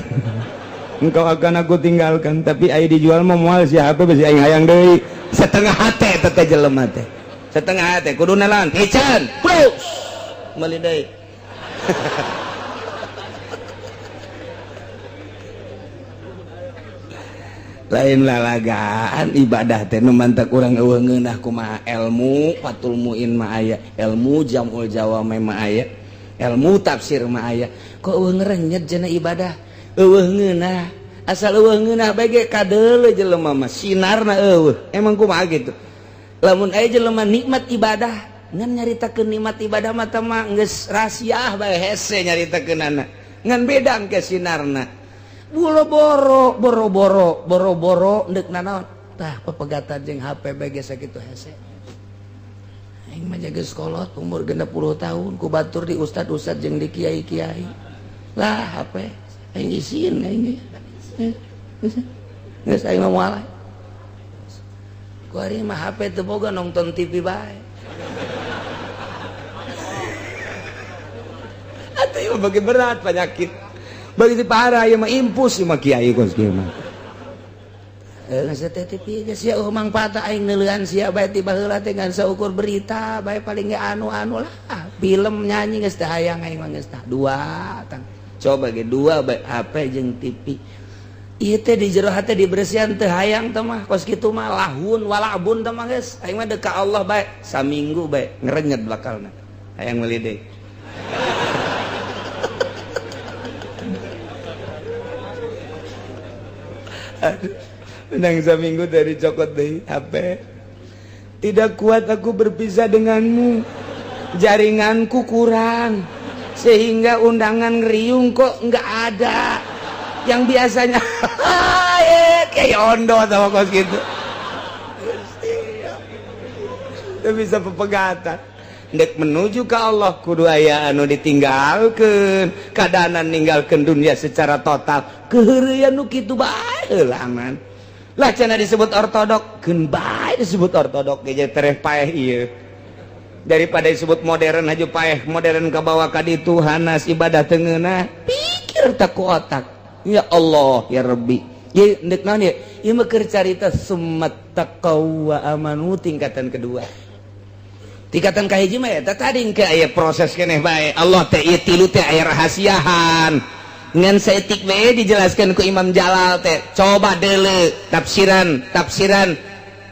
engkau akan aku tinggalkan. Tapi aing dijual mah moal si HP, besi aing hayang deui. Setengah hate teh jelema teh, setengah hati kudu nelan piceun plus meuli deui. Lain lalagaan ibadah teh nu mantak urang eueuh ngeunah kumaha. Ilmu Fathul Muin mah aya, ilmu Jamul Jawame mah aya, ilmu tafsir mah aya, kok eueuh ngerenyet cenah ibadah eueuh ngeunah. Asal eueuh ngeunah bae ge kadeuleu jelema mah sinarna eueuh. Emang kumaha gitu lamun aya jelema nikmat ibadah, ngan nyaritakeun nikmat ibadah mah teh mah geus rasiah bae, hese nyaritakeunana, ngan beda engke sinarna. Boro-boro boro-boro boro-boro ndek nanaon tah pepegatan jeung HP bae ge sakitu hese. Aing mah geus kolot umur 60 tahun ku batur di ustad-ustad jeung di kiai-kiai lah HP aing isin aing geus aing mah moal. Kuari mah HP teu boga, nonton TV bae. Atuh ieu bagi berat penyakit. Bagi parah ieu mah impus ieu mah kiai kos kieu mah. Geus teh TV geus sia mangfaat aing neuleuan sia bae ti baheula teh ngan saukur berita bae, paling ge anu-anu lah. Film nyanyi geus teh hayang aing mah geus tah. Dua tang. Coba ge dua bae HP jeung TV. Ieu teh di jero hate dibersihan teu hayang teh mah kos kitu mah lahun walabun teh mah geus. Aing mah deuk ka Allah bae saminggu bae ngerenyet bakalna. Hayang meuli deui. Aduh, menang saminggu dari cokot deui HP. Tidak kuat aku berpisah denganmu. Jaringanku kurang sehingga undangan ngeriung kok nggak ada. Yang biasanya kayak ondo sama kos gitu. Itu bisa pepegatan. Ndek menuju ke Allah kudu aya anu ditinggalkeun, kadanan ninggalkeun dunia secara total. Keheureuyan nu kitu bae heulangan. Lah cenah disebut ortodok, keun bae disebut ortodok ge tereh paeh ieu. Daripada disebut modern aja paeh, modern kabawa ka ditu hanas ibadah teu ngeunah. Pikir tak ku otak. Ya Allah ya Rabbi, Ieu ndek naon ieu? Ieu mah keur carita summat taqaw wa amanu tingkatan kedua. Tingkatan kahiji mah eta tadi engke aya proses keneh bae. Allah teh ieu tilu teh aya rahasiahan. Ngan saeutik bae dijelaskan ku Imam Jalal teh. Coba deuleu tafsiran, tafsiran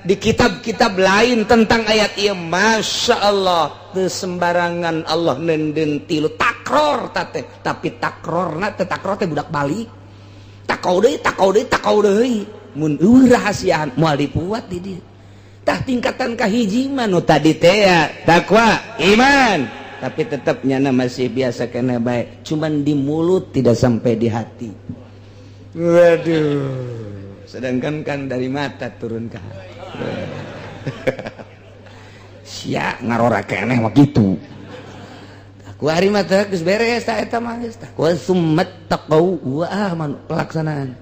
di kitab-kitab lain tentang ayat ieu, Masya Allah, teu sembarangan Allah neundeun tilu takror teh, tapi takrorna teh takror teh budak balik. Takau deui, takau deui, takau deui. Mun eueuh rahasiaan moal dipuat di dieu. Tah tingkatan kahiji mah nu tadi teh ya, takwa, iman, tapi tetap nyana masih biasa kena baik, cuman di mulut tidak sampai di hati. Waduh, sedangkan kan dari mata turun ke hati. Sia ngarora keneh mah kitu. Ku ari mah teh geus beres tah eta mah geus tah. Wa summat taqau wa amanu, pelaksanaan.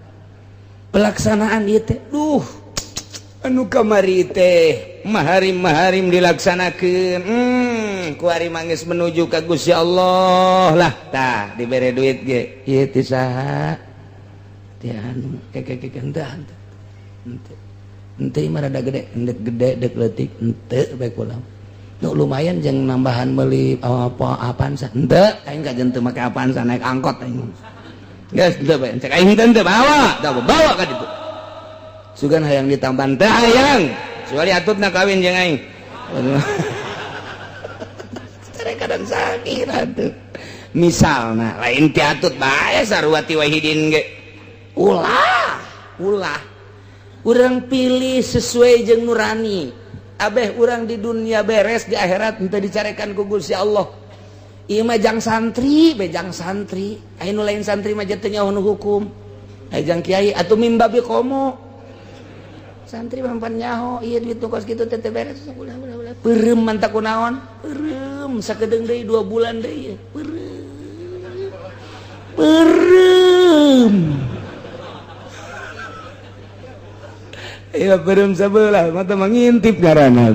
Pelaksanaan ieu teh duh anu kamari teh maharim-maharim dilaksanakeun. Ku ari mah geus menuju ka Gusti Allah lah tah dibere duit ge. Ieu teh saha? Teh anu keke keke henteu henteu. Henteu. Henteu mah rada gede, endek gede dek leutik henteu bae kula. Nu lumayan jeung nambahan meuli apa Avanza. Henteu, aing kajen teu make Avanza, naik angkot aing. Geus henteu bae, cek aing henteu bawa, tah bawa ka ditu. Sugan hayang ditambahan teh hayang. Kecuali atutna kawin jeung aing. Kadang sakit atuh. Misalna lain ti atut bae sarua ti Wahidin ge. Ulah, ulah. Urang pilih sesuai jeung nurani. Abeh urang di dunia beres, di akhirat henteu dicarekan ku Gusti Allah. Ieu mah jang santri, be jang santri. Aya nu lain santri mah teu nyaho nu hukum. Aya jang kiai atuh mimbabi komo. Santri mah pan nyaho, ieu duit nu kos kitu teh teu beres. Ulah ulah ulah. Peureum mantap kunaon? Peureum sakedeung deui 2 bulan deui. Peureum. Peureum. Iya peureum sabelah mata mangintip ngaranna.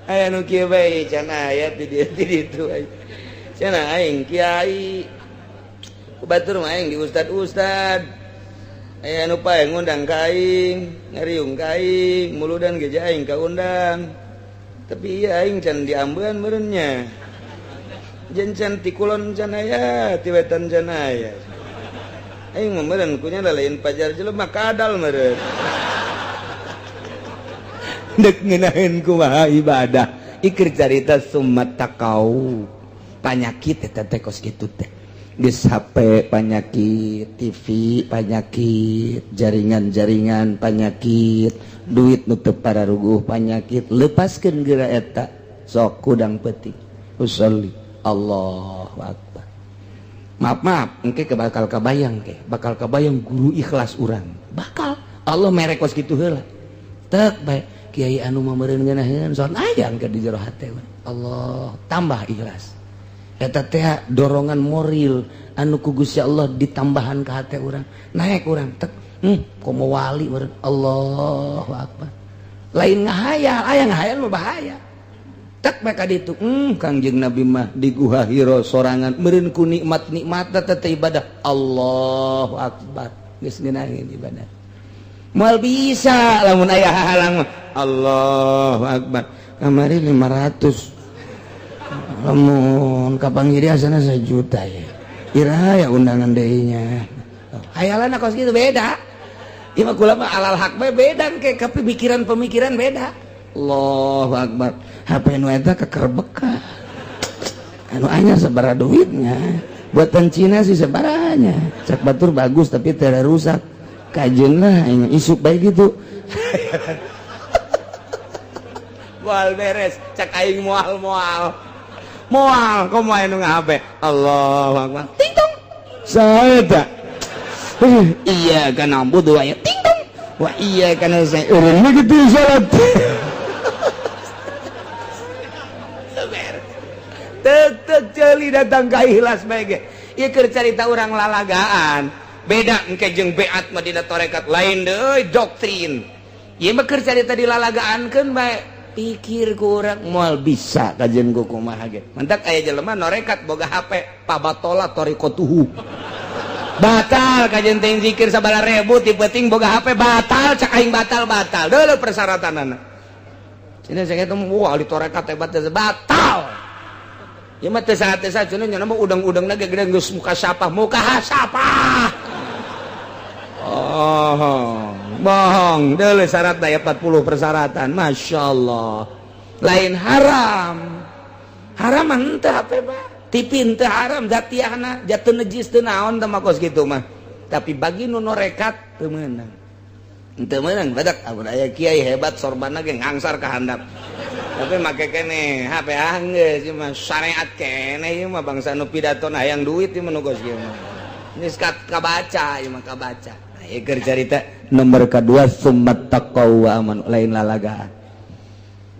Aya nu kieu bae can aya di dieu di ditu bae. Cenah aing kiai. Ku batur mah aing di ustad-ustad. Aya nu pae ngundang ka aing, ngariung ka aing, muludan ge aing kaundang. Tapi ieu aing can diambean meureun nya. Jeung can ti kulon can aya, ti wetan can aya. Aing mah meureun kunya lain pajar jelema kadal meureun. Dek ngeunaheun kumaha ibadah. Ikir carita summat taqau. Panyakit eta teh kos kitu teh. Geus HP panyakit, TV panyakit, jaringan-jaringan panyakit, duit nu teu pararuguh panyakit, lepaskeun geura eta sok kudang peuting. Usolli Allahu akbar. Maaf maaf, engke bakal kabayang ke, bakal kabayang guru ikhlas urang. Bakal Allah merek kos kitu heula. Tek bae kiai anu mah meureun ngeunaheun son aya engke di jero hate. Allah tambah ikhlas. Eta teh dorongan moral anu ku Gusti Allah ditambahan ka hate urang. Naik urang tek, komo wali meureun. Allahu akbar. Lain ngahayal, aya ngahayal mah bahaya. Tek bae ka ditu, Kangjeng Nabi mah di Guha Hiro sorangan meureun ku nikmat-nikmat teh ibadah. Allahu akbar. Geus ngeunaheun ibadah. Moal bisa lamun aya hahalang mah. Allahu akbar. Kamari 500. Lamun kapanggih dia sana 1 juta ya. Iraha ya undangan deui nya. Hayalan kos kitu beda. Ieu mah kula mah alal hak bae beda ke pemikiran-pemikiran beda. Allahu akbar. HP nu eta kekerbeka. Anu anyar sabaraha duitnya. Buatan Cina sih sabarahanya. Cak batur bagus tapi tidak rusak. Kajeun lah aing isuk bae gitu. Moal beres, cak aing moal-moal. Moal komo aya nu ngahape. Allahu akbar. Ting tong. Saha eta? Iya kana na'budu wa ting tong. Wa iya kana saya eureun mah kitu salat. Tek tek ceuli datang ka ikhlas bae ge. Ieu keur carita urang lalagaan. Beda engke jeung beat mah dina tarekat lain deui doktrin. Ieu mah keur carita dilalagaankeun bae. Pikir kurang moal bisa kajian ku kumaha ge. Mantak aya jelema norekat boga HP pabatola torikotuhu. Batal kajian teh zikir sabaraha ribu ti penting boga HP, batal cak aing, batal, batal. Deuleu persyaratanana. Sini saya ketemu, wah, ahli tarekat hebat, batal. Ya mah teu saha teu saha cenah nya mah udang-udangna ge gede geus muka sapah, muka sapah. Oh, bohong. Deuleu syarat aya 40 persyaratan. Masya Allah. Lain haram. Haram mah henteu HP mah. TV henteu haram zatiahna, jatuh najis teu naon teh mah kos kitu mah. Tapi bagi nu norekat teu meunang. Henteu meunang badak amun aya kiai hebat sorbanna ge ngangsar ka handap. Tapi make keneh HP, ah geus ieu mah syariat keneh, ieu mah bangsa nu pidato hayang duit, ieu mah nu kos kieu mah. Geus kabaca ieu mah, kabaca. Nah, ieu keur carita nomor kedua, summat taqaw wa amanu, lain lalagaan.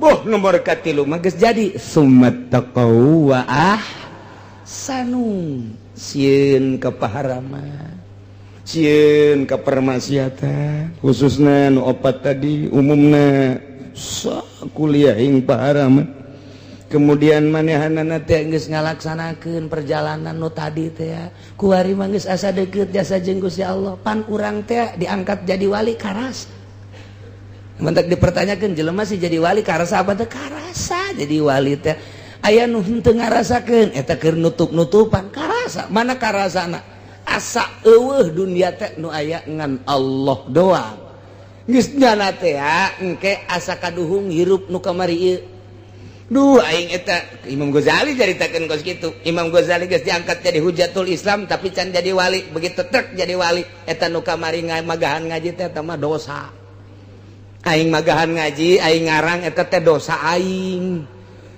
Boh, nomor katilu mah geus jadi summat taqaw wa ahsanu, sieun ka paharaman, sieun ka permaksiatan, khususna nu opat tadi, umumna kuliah ing paharaman. Kemudian manehanana teh geus ngalaksanakeun perjalanan nu tadi teh ya, kuari mah geus asa deukeut jasa jeung Gusti Allah. Pan urang teh diangkat jadi wali karas. Mentak dipertanyakan, jelema sih jadi wali karasa apa teh? Karasa jadi wali teh. Aya nu henteu ngarasakeun, eta keur nutup-nutupan. Karasa mana karasana? Asa eueuh dunia teh, nu aya ngan Allah doang. Geus nyana teh ya engke asa kaduhung hirup nu kamari ieu. Duh, aing eta Imam Ghazali caritakeun kos kitu. Imam Ghazali geus diangkat jadi hujatul Islam tapi can jadi wali. Begitu trek jadi wali, eta nu kamari magahan ngaji teh eta mah dosa. Aing magahan ngaji, aing ngarang eta teh dosa aing.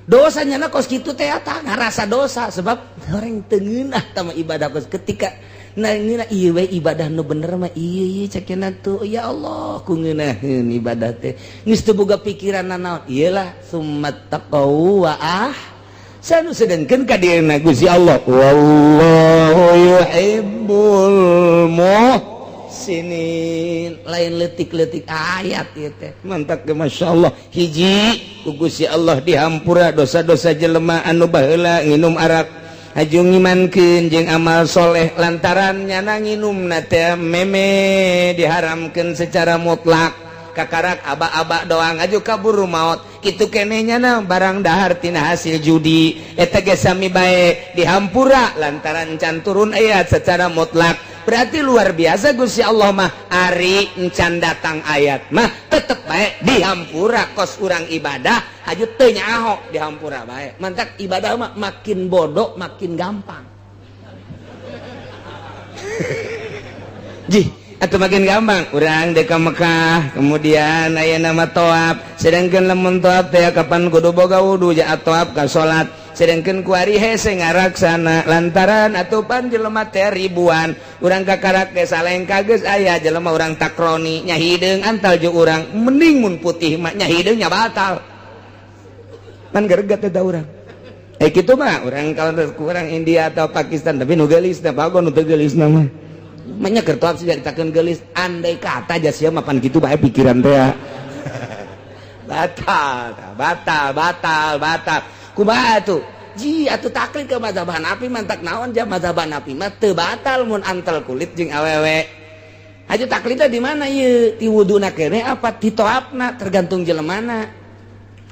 Dosanya na kos kitu teh, eta ngarasa dosa sebab orang teu ngeunah tah mah ibadah kos ketika nah ngeunah ieu we ibadah nu bener mah ieu ieu cekena tuh. Ya Allah, ku ngeunaheun ibadah teh geus teu boga pikiran nanaon, iyalah summat taqaw wa ahsanu. Sedengkeun ka dieuna Gusti Allah, wallahu yuhibbul muhsinin, lain letik-letik ayat ieu teh. Mantap ke Masya Allah, hiji ku Gusti Allah dihampura dosa-dosa jelema anu baheula nginum arak haju ngimankeun jeung amal soleh, lantaran nyana nginumna teh meme diharamkeun secara mutlak, kakarak aba-aba doang aju kaburu maut kitu keneh. Nyana barang dahar tina hasil judi eta ge sami bae dihampura lantaran can turun ayat secara mutlak. Berarti luar biasa Gusti Allah mah, ari encan datang ayat mah tetep bae dihampura. Kos urang ibadah haju teu nyaho dihampura bae. Mantak ibadah mah makin bodoh makin gampang. Jih atau makin gampang urang dek ka Mekah, kemudian aya nama toab, sedangkan lamun toab teh kapan kudu boga wudu ja toab ka salat, sedangkan kuari hese ngaraksana lantaran atupan jelema teh ribuan. Urang kakarak ge salengka geus aya jelema urang takroni nya hideung antal jeung urang, mending mun putih mah nya hideung nya batal pan geregat eta urang. Eh, kitu mah urang kalau kurang India atau Pakistan, tapi nu geulis teh bago, nu teu geulis mah manya keur toab sih caritakeun geulis. Andai kata aja sia mapan kitu bae pikiran teh ya. Batal, batal, batal, batal. Kumaha tuh ji atuh taklid ke mazhab Hanafi? Mantak naon ja mazhab Hanafi mah teu batal mun antel kulit jeung awewe. Aja taklidna di mana ieu? Ti wuduna keneh apa ti toabna? Tergantung jelemana.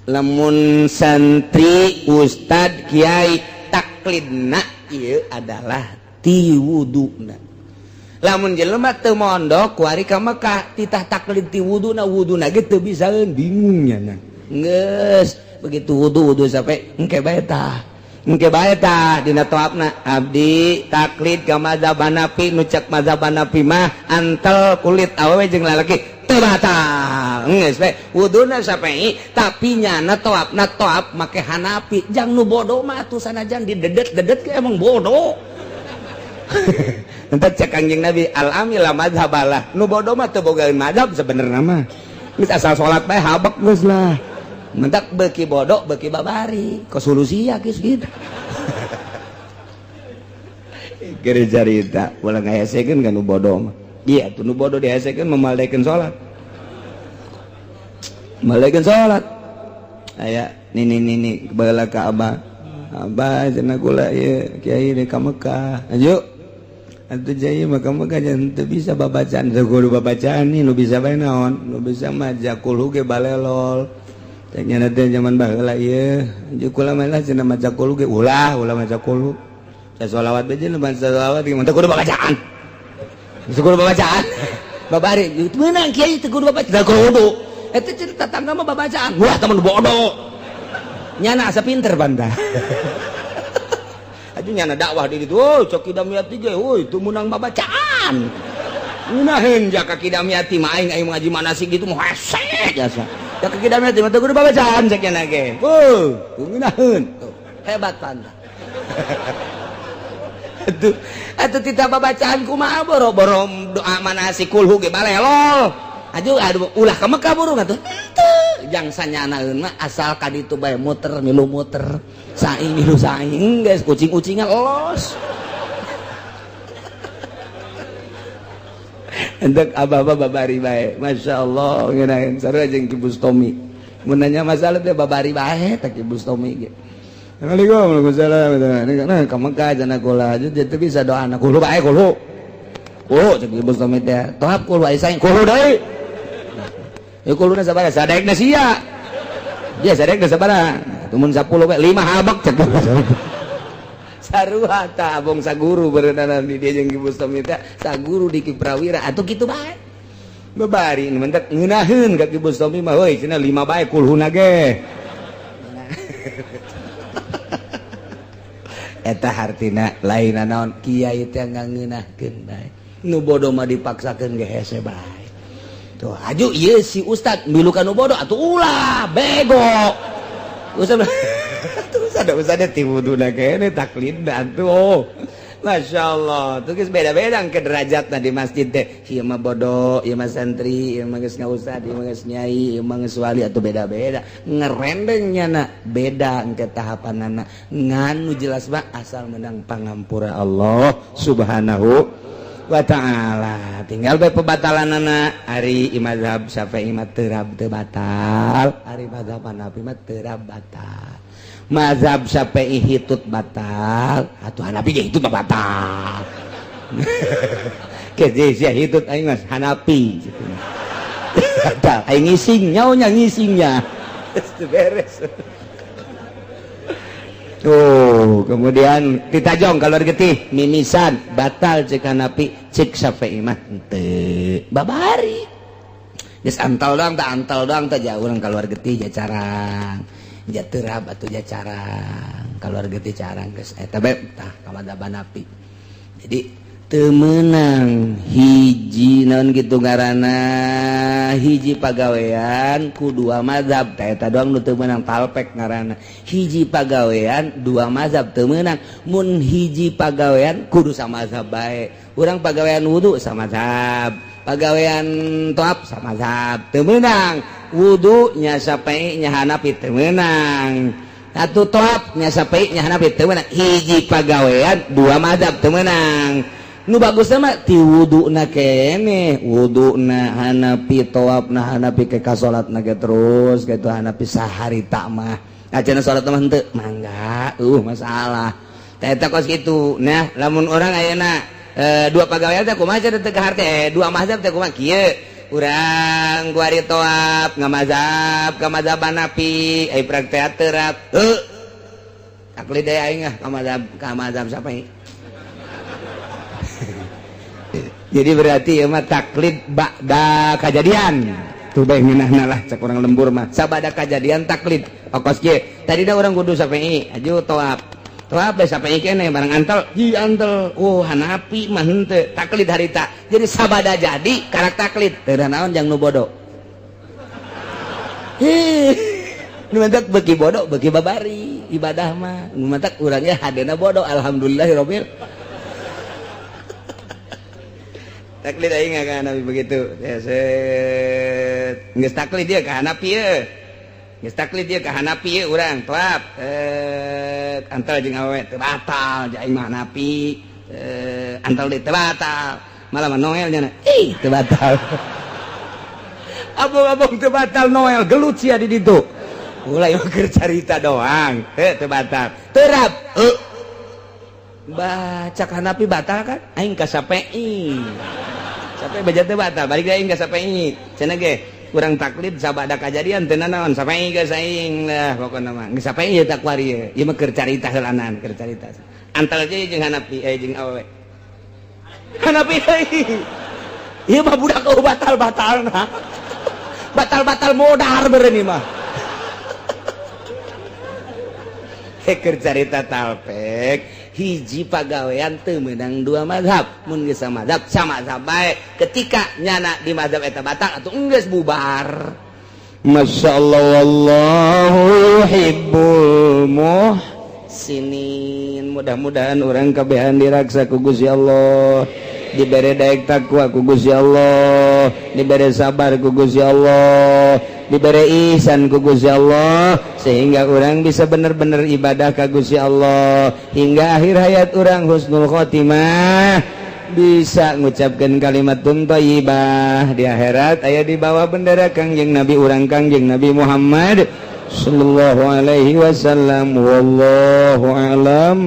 Lamun santri, ustad, kiai, taklidna ieu adalah ti wuduna. Lamun jelema teu mondok kuari ka Mekah, titah taklid ti wuduna, wuduna ge teu bisaeun, bingung nya. Geus begitu wudu, wudu sampai engke bae tah, engke bae tah dina toabna abdi taklid ka mazhab Hanafi, nu cek mazhab Hanafi mah antel kulit awewe jeung lalaki teu batal. Geus we wuduna sampai, tapi nyana toabna toab make Hanafi. Jang nu bodoh mah atuh sanajan didedet-dedet ge emang bodoh. Entah cek Kangjeng Nabi, al amil mazhabalah, nu bodoh mah teu boga mazhab sebenarnya mah, geus asal salat bae habek geus lah. Mentak beuki bodoh beuki babari ke solusi ya geus gitu. Keur carita ulah ngahesekeun kan nu bodoh mah. Iya tuh, nu bodoh dihesekeun memaldekeun salat, maldekeun salat. Aya nini nini baheula ka abah, "Abah," cenah, "kula ieu kiai di ka Mekah." "Ayo." Atuh jaya maka maka teu bisa babacaan teu kudu babacaan nih nu bisa bae naon nu bisa maca kulhu ge balelol. Teh nya teh zaman baheula ieu anjeun kula mah lah cenah maca kulhu ge ulah ulah maca kulhu. Sholawat aja lu maca sholawat gimana teu kudu babacaan. Teu kudu babacaan. Babari meunang kiai teu kudu babacaan. Teu kudu. Eta cerita tetangga mah babacaan. Wah temen bodoh. Nyana asa pinter banda. Aduh nyana dakwah di ditu, oh cok Kidamyati ge, woi teu meunang babacaan. Ngeunaheun jaka Kidamyati mah aing aing ngaji manasik gitu mah hese jasa. Jaka Kidamyati mah teu kudu babacaan cek nyana ge. Wuh, ngeunaheun. Tuh, hebat panda. Atuh atuh tita babacaan kumaha boro-boro doa manasik kulhu ge balelol. Aduh aduh ulah ka Mekah burung atuh. Henteu jang sanyanaeun mah asal ka ditu bae muter milu muter. Saing milu saing geus kucing-kucingan los. Hendak abah-abah babari bae. Masya Allah ngeunaheun sarua jeung Ki Bustomi. Mun nanya masalah teh babari bae teh Ki Bustomi ge. Assalamualaikum warahmatullahi wabarakatuh. Nah, ka Mekah cenah kula aja teu bisa doa anak kulo bae kulo. Kulo cek Ki Bustomi teh. Tohap kulo aya saing kulo deui. Ya kuluna sabaraha? Sadaekna sia. Dia sadaekna sabaraha? Tumun 10 bae 5 habak cek. Sarua tah abong saguru berenang di dia jeung Ki Bustomi teh saguru di Ki Prawira atuh kitu bae. Babari nu mentek ngeunaheun ka Ki Bustomi mah heuy cenah 5 bae kulhuna ge. Eta hartina lain naon kiai teh ngangeunahkeun bae. Nu bodoh mah dipaksakeun ge hese bae. Tuh aju ieu si ustad milu ka nu bodoh atuh ulah bego. Ustad terus ada ustad ti wuduna kene taklidna atuh. Masya Allah, tuh geus beda-beda ke derajatna di masjid teh. Ieu mah bodoh, ieu mah santri, ieu mah geus ngaustad, ieu mah geus nyai, ieu mah geus wali atuh beda-beda. Ngerendeng nyana beda engke tahapanana. Ngan nu jelas mah asal menang pangampura Allah Subhanahu wa ta'ala. Tinggal bae pebatalanana ari mazhab Syafi'i mah terab teu batal, ari mazhab Hanafi mah terab batal. Mazhab Syafi'i hitut batal, atuh Hanafi ge hitut mah batal. Ke sia hitut aing mah Hanafi gitu. Batal aing ngising nyaonya ngisingnya. Geus beres. Tuh, kemudian ditajong kalau getih mimisan batal cek Hanafi, cek Syafi'i mah henteu. Babari. Geus antal doang tah antal doang tah jauh urang keluar getih ja carang. Ja terab atuh ja carang. Keluar getih carang geus eta bae tah ka mazhab Hanafi. Jadi teu meunang hiji naon kitu ngaranna hiji pagawean ku dua mazhab tah eta doang nu teu meunang talpek ngaranna. Hiji pagawean dua mazhab teu meunang. Mun hiji pagawean kudu samazhab bae. Urang pagawean wudu samazhab, pagawean toap samazhab teu meunang. Wudu nya Syafi'i nya Hanafi teu meunang. Atuh toap nya Syafi'i nya Hanafi teu meunang. Hiji pagawean dua mazhab teu meunang. Nu bagusna mah ti wuduna keneh, wuduna Hanafi, toapna Hanafi, ke ka salatna ge terus kitu Hanafi saharita mah. Acan salat mah henteu, mangga, masalah. Tah eta kos kitu. Nah, lamun urang ayeuna dua pagawean teh kumaha cenah teu kaharte, dua mazhab teh kumaha kieu. Urang kuari toap ngamazhab ka mazhab Hanafi, ai praktek terap. Heuh. Taklid deui aing ah ka mazhab Syafi'i. Jadi berarti ieu mah taklid ba'da kajadian. Tuh bae ngeunahna lah cek urang lembur mah. Sabada kajadian taklid. Okos kieu. Tadina urang kudu Syafi'i, aju toap. Toap bae Syafi'i keneh barang antel, ji antel. Oh Hanafi mah henteu, taklid harita. Jadi sabada jadi karak taklid. Teu naon jang nu bodoh. Hih, nu mantak beuki bodoh beuki babari ibadah mah. Nu mantak urangnya hadena bodoh alhamdulillahirabbil. Taklid aing ka Hanafi begitu. Ya set. Geus taklid ieu ka Hanafi ieu. Geus taklid ieu ka Hanafi ieu urang toap. Antal jeung awewe teu batal ja aing mah Hanafi. Antal deui teu batal. Malah mah Noel nya. Ih, teu batal. Abong-abong teu batal Noel gelut sia di ditu. Ulah ieu keur carita doang. Heuh teu batal. Terap. Heuh. Baca Hanafi batal kan? Aing ka Syafi'i. Sampai baca teh batal, balik aing ka Syafi'i. Cenah ge kurang taklid sabada kajadian teu nanaon Syafi'i geus aing lah pokona mah. Geus Syafi'i ieu takwari ieu. Ieu mah keur carita heulanan, keur carita. Antal aja jeung Hanafi eh jeung awewe. Hanafi deui. Ieu mah budak batal-batalna. Batal-batal modar beureun ieu mah. Keur carita talpek hiji pagawean teu meunang dua mazhab, mun geus mazhab sama mazhab bae, ketika nyana di mazhab eta batal atuh geus bubar. Masya Allah, wallahu yuhibbul muhsinin. Mudah-mudahan urang kabehan diraksa ku Gusti Allah, dibere daek takwa ku Gusti Allah, dibere sabar ku Gusti Allah, dibere ihsan ku Gusti Allah, sehingga orang bisa bener-bener ibadah ka Gusti Allah hingga akhir hayat orang husnul khotimah, bisa ngucapkan kalimat thayyibah di akhirat aya di bawah bendera Kangjeng Nabi urang, Kangjeng Nabi Muhammad sallallahu alaihi wasallam. Wallahu alam.